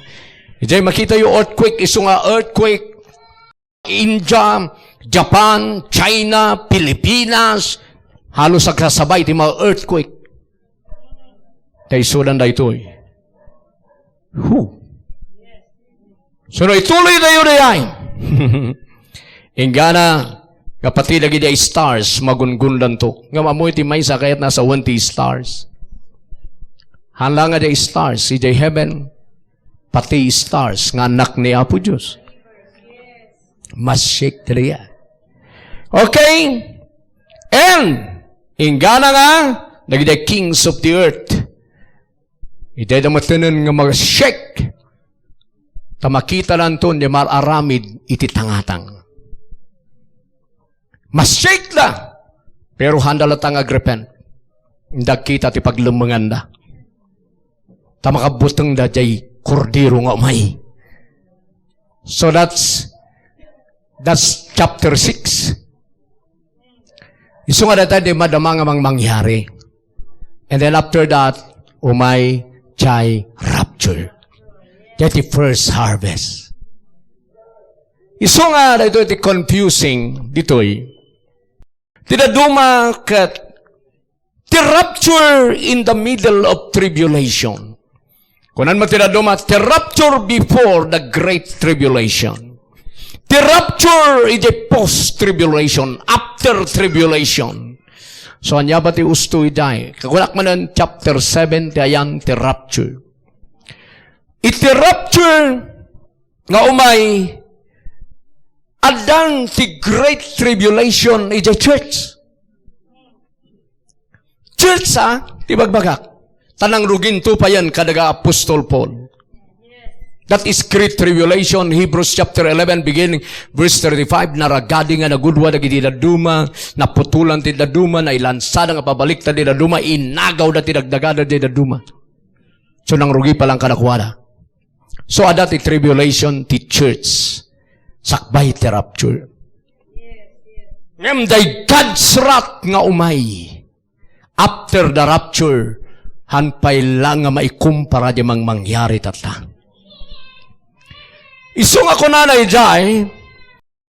Diay makitayo earthquake, isu nga earthquake, India, Japan, China, Pilipinas, halos agsasabay ti mga earthquake. Kaisodan daytoy. Who? So, no, ituloy tayo diay. Inggana, nga pati dagiti stars, magungundanto. Nga mamoy ti maysa kayat nasa twenty stars. Hala nga diay stars, idiay heaven, pati stars nga anak ni Apo Dios. Mas shake talaga. Okay? And, inggana nga, dagiti kings of the earth. Itay da matenen nga mag-shake. Ta makita lanton di mar-aramid iti tangatang. Mas shake da. Pero handa latta nga agrepent. Dagkita ti paglemmenganda. Ta makabutengda jay Kordero nga umay. So that's, that's chapter six. Isu nga dayta di madama nga mangmangyari. And then after that, umay jay rapture. Jay ti first harvest. Isu nga daytoy ti confusing ditoy. Ti daduma ket ti rapture in the middle of tribulation. Kunan mo ti daduma, ti rapture before the great tribulation. Ti rapture, iti post-tribulation, after tribulation. So, ania ba ti usto idiay? Kakunak manen, chapter seven, ti ayan ti rapture. Iti rapture nga umay, addan ti great tribulation iti church. Church, ha? Ti bagbagak. Ta nangruginto payen kadaga Apostol Paul. That is great tribulation. Hebrews chapter eleven, beginning verse thirty-five, naragadi nga nagudua dagiti dadduma, naputolan ti dadduma, nailansada nga pabaliktad ti dadduma, inagawda ti dagdagada ti dadduma. So, nangrugi pa lang kadakuada. So, adda ti tribulation ti church. Sakbay ti rapture. Ngem daydiay God's wrath nga umay after the rapture, han pay la nga maikumpara di mangmangyari tatta. Isu nga kunana idiay,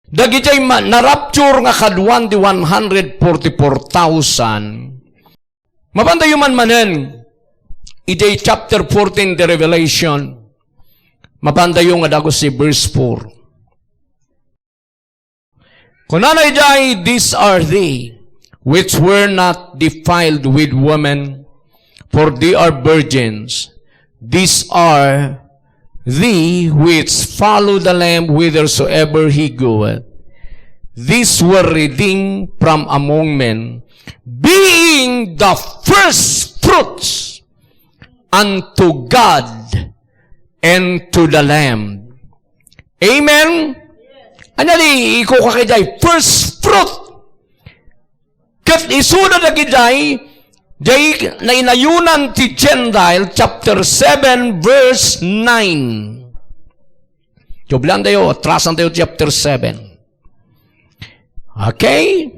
dagiti ma-, na-rapture nga kaduan di one hundred forty-four thousand, mapantayo man manen, idiay chapter fourteen, the Revelation, mapantayo nga dagus ti verse four. Kunana idiay, "These are they which were not defiled with woman, for they are virgins. These are they which follow the Lamb whithersoever he goeth. These were redeemed from among men, being the first fruits unto God and to the Lamb." Amen? Ania ti ikukuak idiay? First fruit. Ket isuda dagidiay, diay nainayonan ti Gentile, chapter seven, verse nine. Doblentayo, atrasantayo chapter seven. Okay?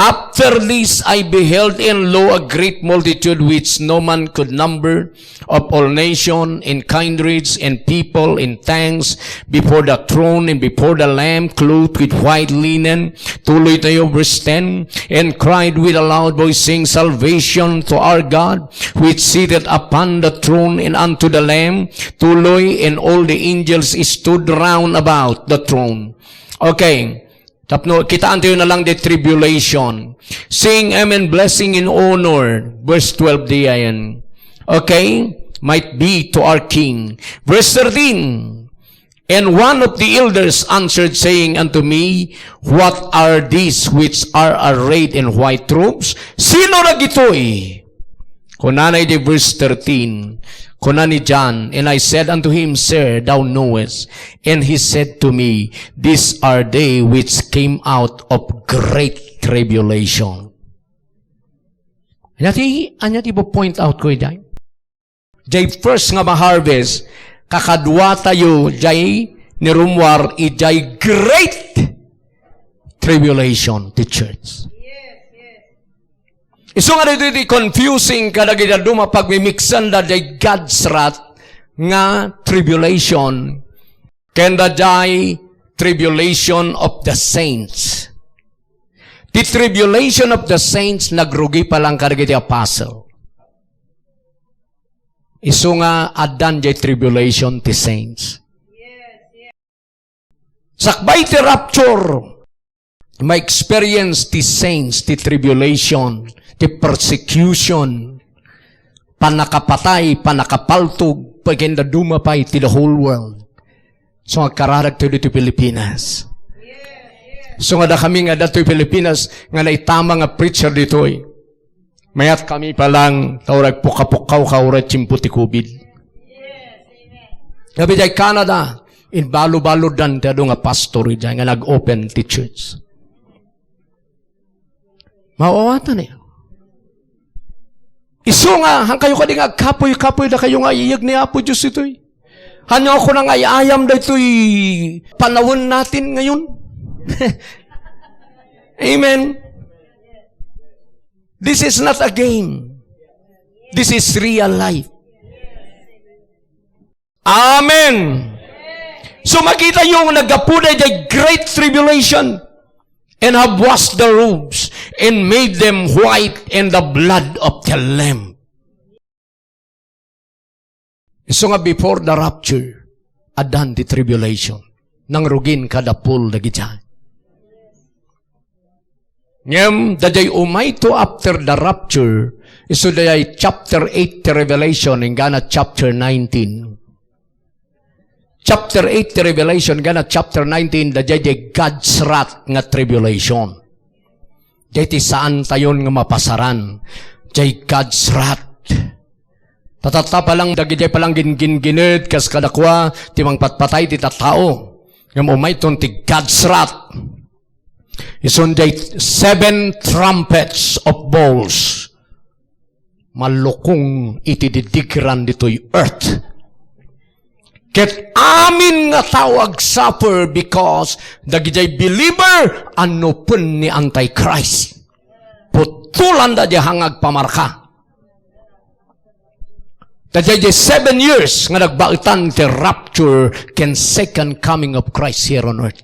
"After this I beheld, and lo, a great multitude which no man could number, of all nation, and kindreds, and people, and tongues, before the throne and before the Lamb, clothed with white linen." Tuloy tayo, verse ten. "And cried with a loud voice, saying, Salvation to our God, which sitteth upon the throne, and unto the Lamb." Tuloy, "And all the angels stood round about the throne." Okay. Tapno, kitaentayo na lang the tribulation. "Saying, Amen, blessing and honor." Verse twelve diay. Okay? "Might be to our King." Verse thirteen. "And one of the elders answered, saying unto me, What are these which are arrayed in white robes? Sino dagitoy?" Kunana iti verse thirteen, kuna ni John, "And I said unto him, Sir, thou knowest." And he said to me, "These are they which came out of great tribulation." Ania ti, ania ti point out ko idiay? Diay first nga ma-harvest, kakaduatayo diay ni rummuar idiay great tribulation ti church. Isu nga daytoy ti confusing kadagiti dadduma, pagmimiksanda diay God's wrath nga tribulation ken daydiay tribulation of the saints. Ti tribulation of the saints nagrugi pa lang kadagiti apostle. Isu nga addan diay tribulation ti saints. Sakbay ti rapture, ma-experience ti saints ti tribulation, ti persecution, pannakapatay, pannakapaltog, pagkenda dumapay ti the whole world. So, agkararagto ditoy Pilipinas. So, nga dakami nga ditoy Pilipinas, nga naitama nga preacher ditoy. Mayat kami pa lang, ta uray pukapukkaw ka, uray tiempo ti covid. Gapu diay Canada, imbalubaludan ti adu nga pastor idiay nga nag-open ti church. Maawatan eh. Isu nga, han kayo kadi nga agkapuy-kapuy, dakayo nga iyeg ni Apo Dios itoy. Hanyo ako nang ay-ayam daytoy panawen natin ngayon. Amen. This is not a game. This is real life. Amen. So, makita yung naggapu na the great tribulation and have washed the robes and made them white in the blood of the Lamb. So nga before the rapture, addan the tribulation. Nangrugin kada pul dagidiay. Ngem, daydiay umayto after the rapture, isu daydiay chapter eight ti Revelation, inggana chapter nineteen. Chapter eight ti Revelation, inggana chapter nineteen, daydiay God's wrath nga tribulation. Daydiay ti saantayon nga mapasaran. Daydiay God's wrath. Ta tatta pa lang, dagidiay pa lang ginggingined kas kadakuada ti mangpatpatay ti tattao. Ngem umayton ti God's wrath. Isun daydiay seven trumpets of bowls. Malukong iti didigran ditoy earth. Ket amin nga tao agsuffer because dagidiay believer a nupen ni Antichrist. Putolanda diay hang agpamarka. Daydiay seven years nga nagbaetan ti rapture ken second coming of Christ here on earth.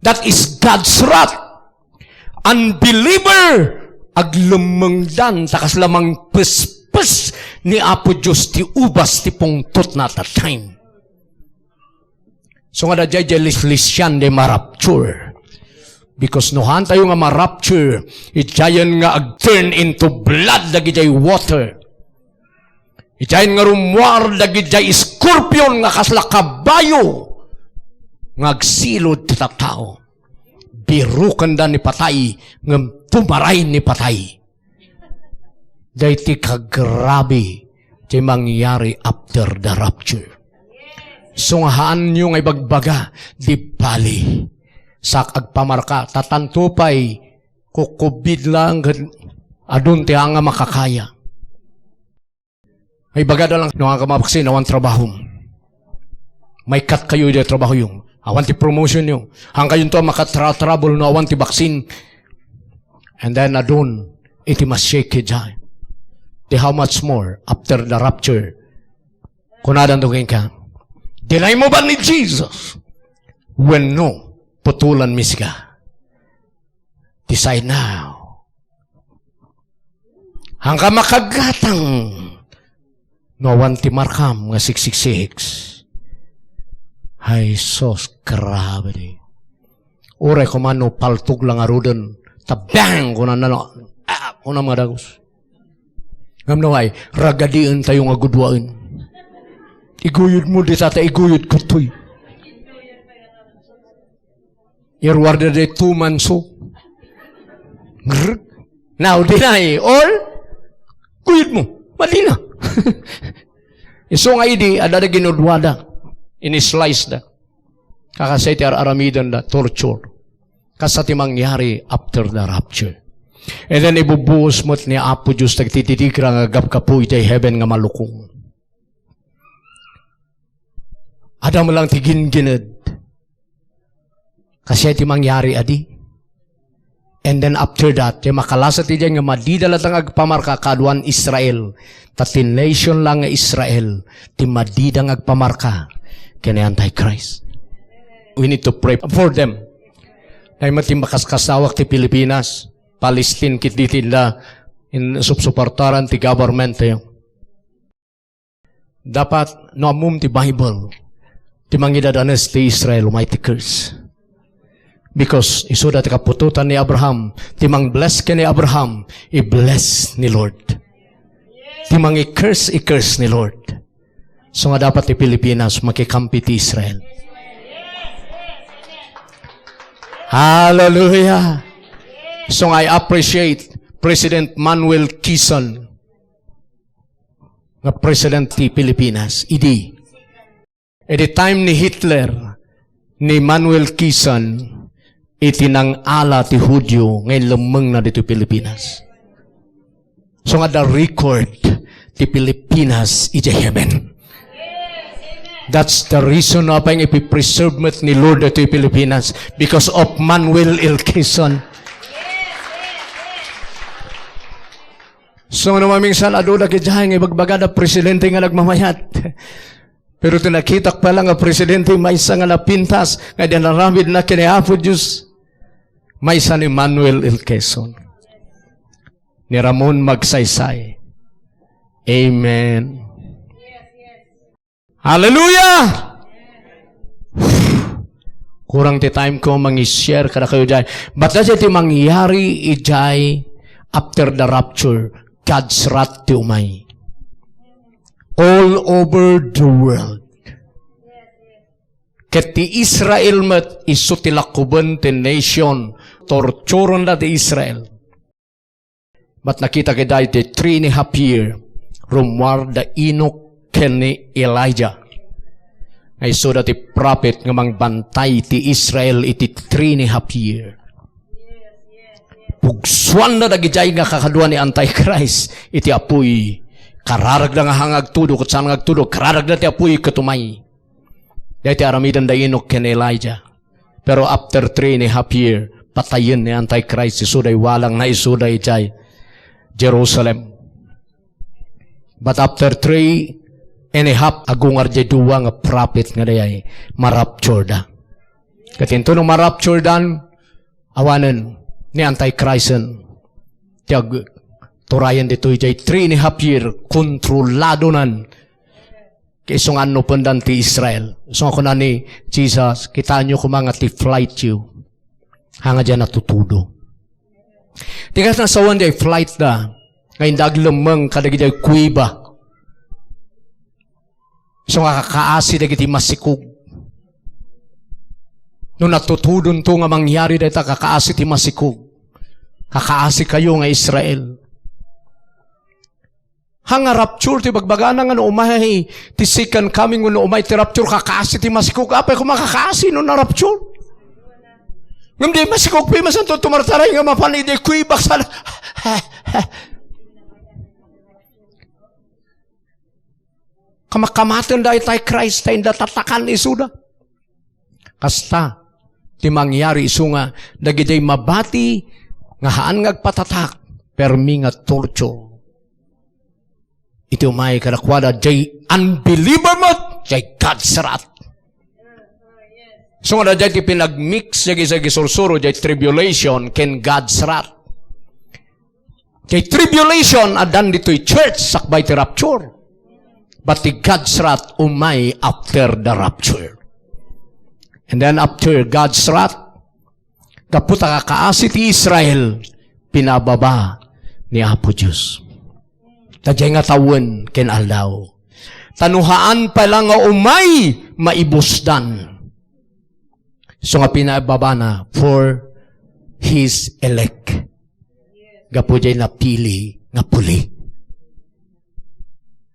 That is God's wrath. Unbeliever, aglemmengdan ta kasla mangpespes ni Apo Dios ti ubas ti pungtotna at that time. So nga daydiay, daydiay lislisian daydiay marapture. Because no haantayo nga marapture, idiayen nga ag-turn into blood dagidiay water. Idiayen nga rummuar dagidiay scorpion nga kasla kabayo nga agsilud ti tattao. Birukenda ni patay, ngem tumaray ni patay. Daytoy kagrabe ti mangyari after the rapture. So nga haanyo nga ibagbaga, di bali. Sak agpamarka, ta tanto pay, kukubid lang, adun ti anga makakaya. Ay, ibagada lang, no, anga ka mabaksin, awan trabahom. Maikkat kayo iti trabahoyo. Awan ti promotionyo. Haan kayonto a makatratrabol no awan ti baksin. And then, adun, iti masiak idiay. Di how much more after the rapture? Kunadanto kenka, "Deny mo ba ni Jesus? Wenno, putolanmi sika." Decide now. Haan ka makagatang no awan ti markam nga six six six. Ay, sus, grabe di. Uray koma no paltog lang aruden, ta bang! Kunana, no, ah, kunam nga dagus. Ngem no ay, ragadientayo nga gudwaen. Iguyod mo dita, ta iguyod ko toy. Iruarda day two months, oh. Grr. Now, deny all. Guyod mo. Madi na. Isu nga idi, adda da ginudwada. Ini-slice da. Kakasay ti ar-aramiden da, torture. Kasta ti mangyari after the rapture. And then, ibubuos met ni Apo Dios dagiti didigra nga gapgapu idiay heaven nga malukong. Adda met lang ti gingined. Kasta ti mangyari, adi. And then after that, ti makalasa ti diay nga madida latta nga agpamarka kaaduan Israel. Ta ti nation lang nga Israel, ti madida nga agpamarka ken ni Antichrist. We need to pray for them. Dayta met ti makaskasawak ti Pilipinas, Palestine, ket dita in supsuportaran ti government tayo. Dapat, no ammom ti Bible, ti mangidadanes ti Israel, umay ti curse. Because isuda ti kaputotan ni Abraham, ti mangbless ken ni Abraham, i-bless ni Lord. Ti mangi-curse, i-curse ni Lord. So nga dapat ti Pilipinas, makikampi ti Israel. Hallelujah! So nga I appreciate President Manuel Quezon. Nga president ti Pilipinas, idi. Idi time ni Hitler, ni Manuel Quezon, iti nangala ti Judio nga inlemmengna ditoy Pilipinas. So nga adda record ti Pilipinas idiay heaven. That's the reason no apay nga ipipreserve met ni Lord ditoy Pilipinas because of Manuel L. Quezon. So, no maminsan, adu dagijay nga ibagbagada presidente nga nagmamayat. Pero ti nakitak pay la nga presidente, maysa nga napintas, nga idi inaramidna ken ni Apo Dios, maysa ni Manuel L. Quezon. Ni Ramon Magsaysay. Amen. Hallelujah! Kurang ti time ko mangi-share kadakayo jay. But dayjay ti mangyari ijay after the rapture, God's wrath ti umay. All over the world. Ket ti Israel met isu ti lakuben ti nation, torturenda ti Israel. But nakita kitayo ti three and a half year, rummuar da Enoch ken ni Elijah. Nga isuda ti prophet nga mangbantay ti Israel iti three and a half year. Pugsuanda dagijay nga kakadua ni Antichrist iti apuy. Kararagda nga haan nga agtudo, ket saan nga agtudo, kararagda ti apuy ket umay. Dayta aramiden da Enoch ken Elijah. Pero after three and a half year, patayen ni Antichrist, isuda iwalang na isuda ijay Jerusalem. But after three and a half, agungar jay dua nga prophet nga dayay, marapture da. Ket intono marapture dan, awanen ni Antichristen ti agturayan ditoy jay three and a half year, kontroladonan. Kay isu nga annupendan ti Israel. Isu nga kuna ni Jesus, "Kitaenyo koma nga ti flight yo, haan nga diay natutudo." Ti kasta, nasawen jay flight da, nga inda aglemmeng kadagiti kuweba. Isu nga kakaasi dagiti masikog. No natutudonto nga mangyari dayta, kakaasi ti masikog. Kakaasi kayo nga Israel. Haan nga rapture ti bagbagana nga no umay ti second coming, no umay ti rapture, kakaasi ti masikog. Apay koma kakaasi no na-rapture? Ngem di masikog pay, masanto tumartaray nga mapan idi kuweba sana. Kamakamaten da itay Christ, ta inda tatakan isuda. Kasta, ti mangyari isu nga dagijay mabati nga haan nga agpatatak, permi nga torture. Iti umay kadakuada, jay unbeliever met, jay God's wrath. So nga dayjay ti pinagmix, jay, jay gisursuro, jay tribulation, ken God's wrath. Kay tribulation, addan ditoy church, sakbay ti rapture. But ti God's wrath, umay after the rapture. And then after God's wrath, gapu ta kakaasi ti Israel, pinababa ni Apo Dios. Dayjay nga tawen ken aldaw. Ta no haan pay la nga umay, maibusdan. So nga pinababana for his elect. Gapu jay napili nga puli.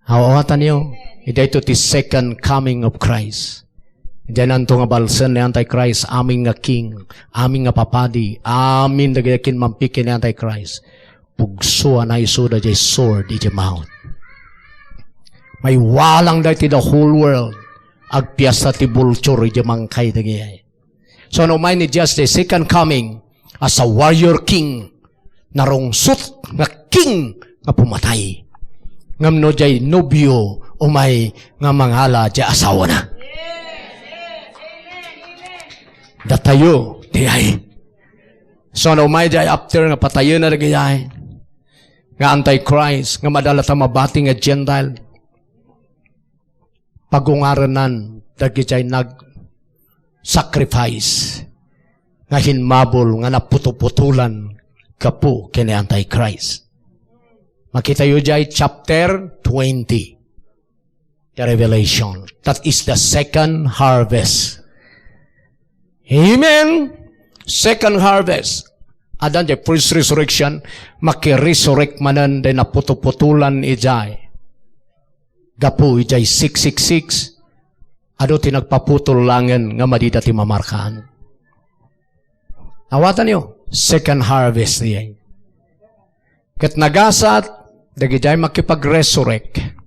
Awatanyo, daytoy ti second coming of Christ. Diay nanto nga balsen ni Antichrist, amin nga king, amin nga papadi, amin dagiti kinmampi ken ni Antichrist. Pugso a naisuda jay sword iti mouth. Maiwalang daytoy the whole world. Agpiasta ti vulture iti mangkay dagiti. So, no umay ni Jesus the second coming as a warrior king, narungsot nga king nga pumatay. Ngem no jay nobio umay nga mangala jay asawana. Datayo, diay. So, no umay jay after nga patayena dagijay nga Antichrist, nga madala ta mabati nga Gentile. Pagungarenan dagijay nag-sacrifice nga himmabol nga naputoputolan gapu ken ni Antichrist. Makitayo jay chapter twenty, the Revelation. That is the second harvest. Amen. Second harvest. Addan jay first resurrection, maki-resurrect manen day naputoputolan ijay. Gapu ijay six six six, adu ti nagpaputol laengen nga madida ti mamarkaan. Awatanyo, second harvest diay. Ket nagasat, dagijay makipag-resurrect.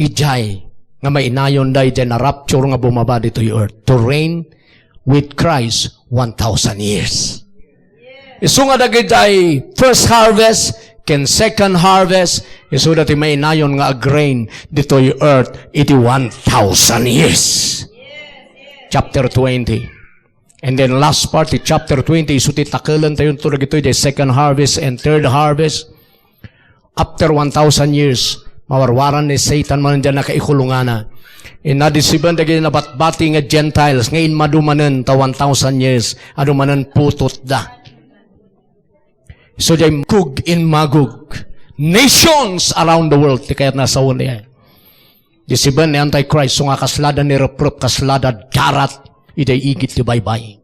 Ijay nga mainayon dayjay na-rapture nga bumaba ditoy earth to reign with Christ one thousand years. Isu nga dagijay first harvest ken second harvest, isuda ti mainayon nga ag-reign ditoy earth iti one thousand years. Chapter twenty. And then last part ti chapter twenty, isu ti takelentayo dagitoy, the second harvest and third harvest. After one thousand years, Mawarwaran ni Satan manen diay nakaikulongana. Inadisiben dagiti nabatbati nga Gentiles nga inmadu manen ta one thousand years, adu manen putotda. So, diay Gog and Magog. Nations around the world, ti kayat na sawen diay. Disiben ni Antichrist, so nga kaslada ni reprep, kaslada darat, idiay igid ti baybay.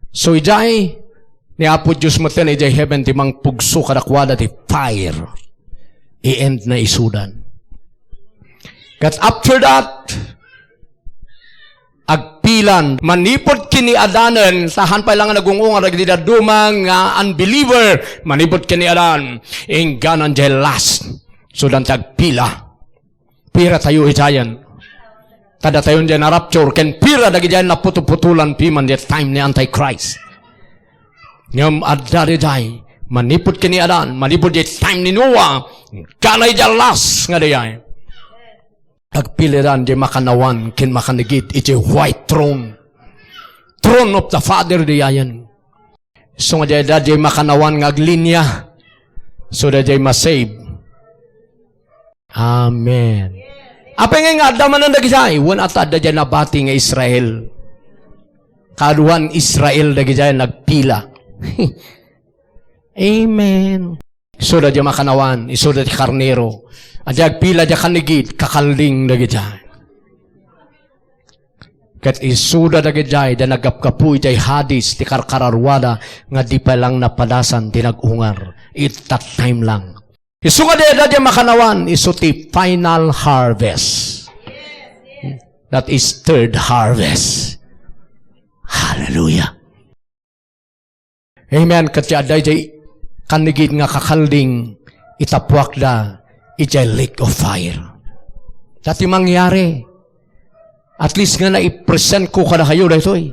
So, idiay, ni Apo Dios metten, idiay heaven, ti mangpugso kadakuada ti fire. I-end na isudan. But after that, agpilan, manipud ken ni Adanen, ta haan pay la nga nagung-ungar dagiti dadduma nga unbeliever, manipud ken ni Adan, ingganan diay last. So, danta agpila. Pira tayo idiayen? Ta datayon diay na-rapture, ken pira dagidiay naputoputolan piman diay time ni Antichrist. Ngem adda diay, manipud ken ni Adan, manipud diay time ni Noah, ingganay diay last nga diay. Agpilidan diay makannawan ken makanigid iti white throne. Throne of the Father diayen. So nga diay, adda diay makannawan nga aglinia. So, adda diay masave. Amen. Apay ngay nga adda manen dagidiay? Wen, adda diay nabati nga Israel. Kaaduan Israel dagidiay nagpila. Amen. Isuda diay makannawan, isuda ti karnero. Adda agpila diay kanigid, kakalding dagidiay. Ket isuda dagidiay, diay naggapgapu idiay Hades, ti karkararuada, nga di pay lang napadasan ti nag-ungar. It that time lang. Isu nga diay, adda diay makannawan, isu ti final harvest. That is third harvest. Hallelujah. Amen. Ket ti adda idiay kanigid nga kakalding, itapuakda idiay lake of fire. Dati mangyari. At least nga naipresent ko kadakayo daytoy.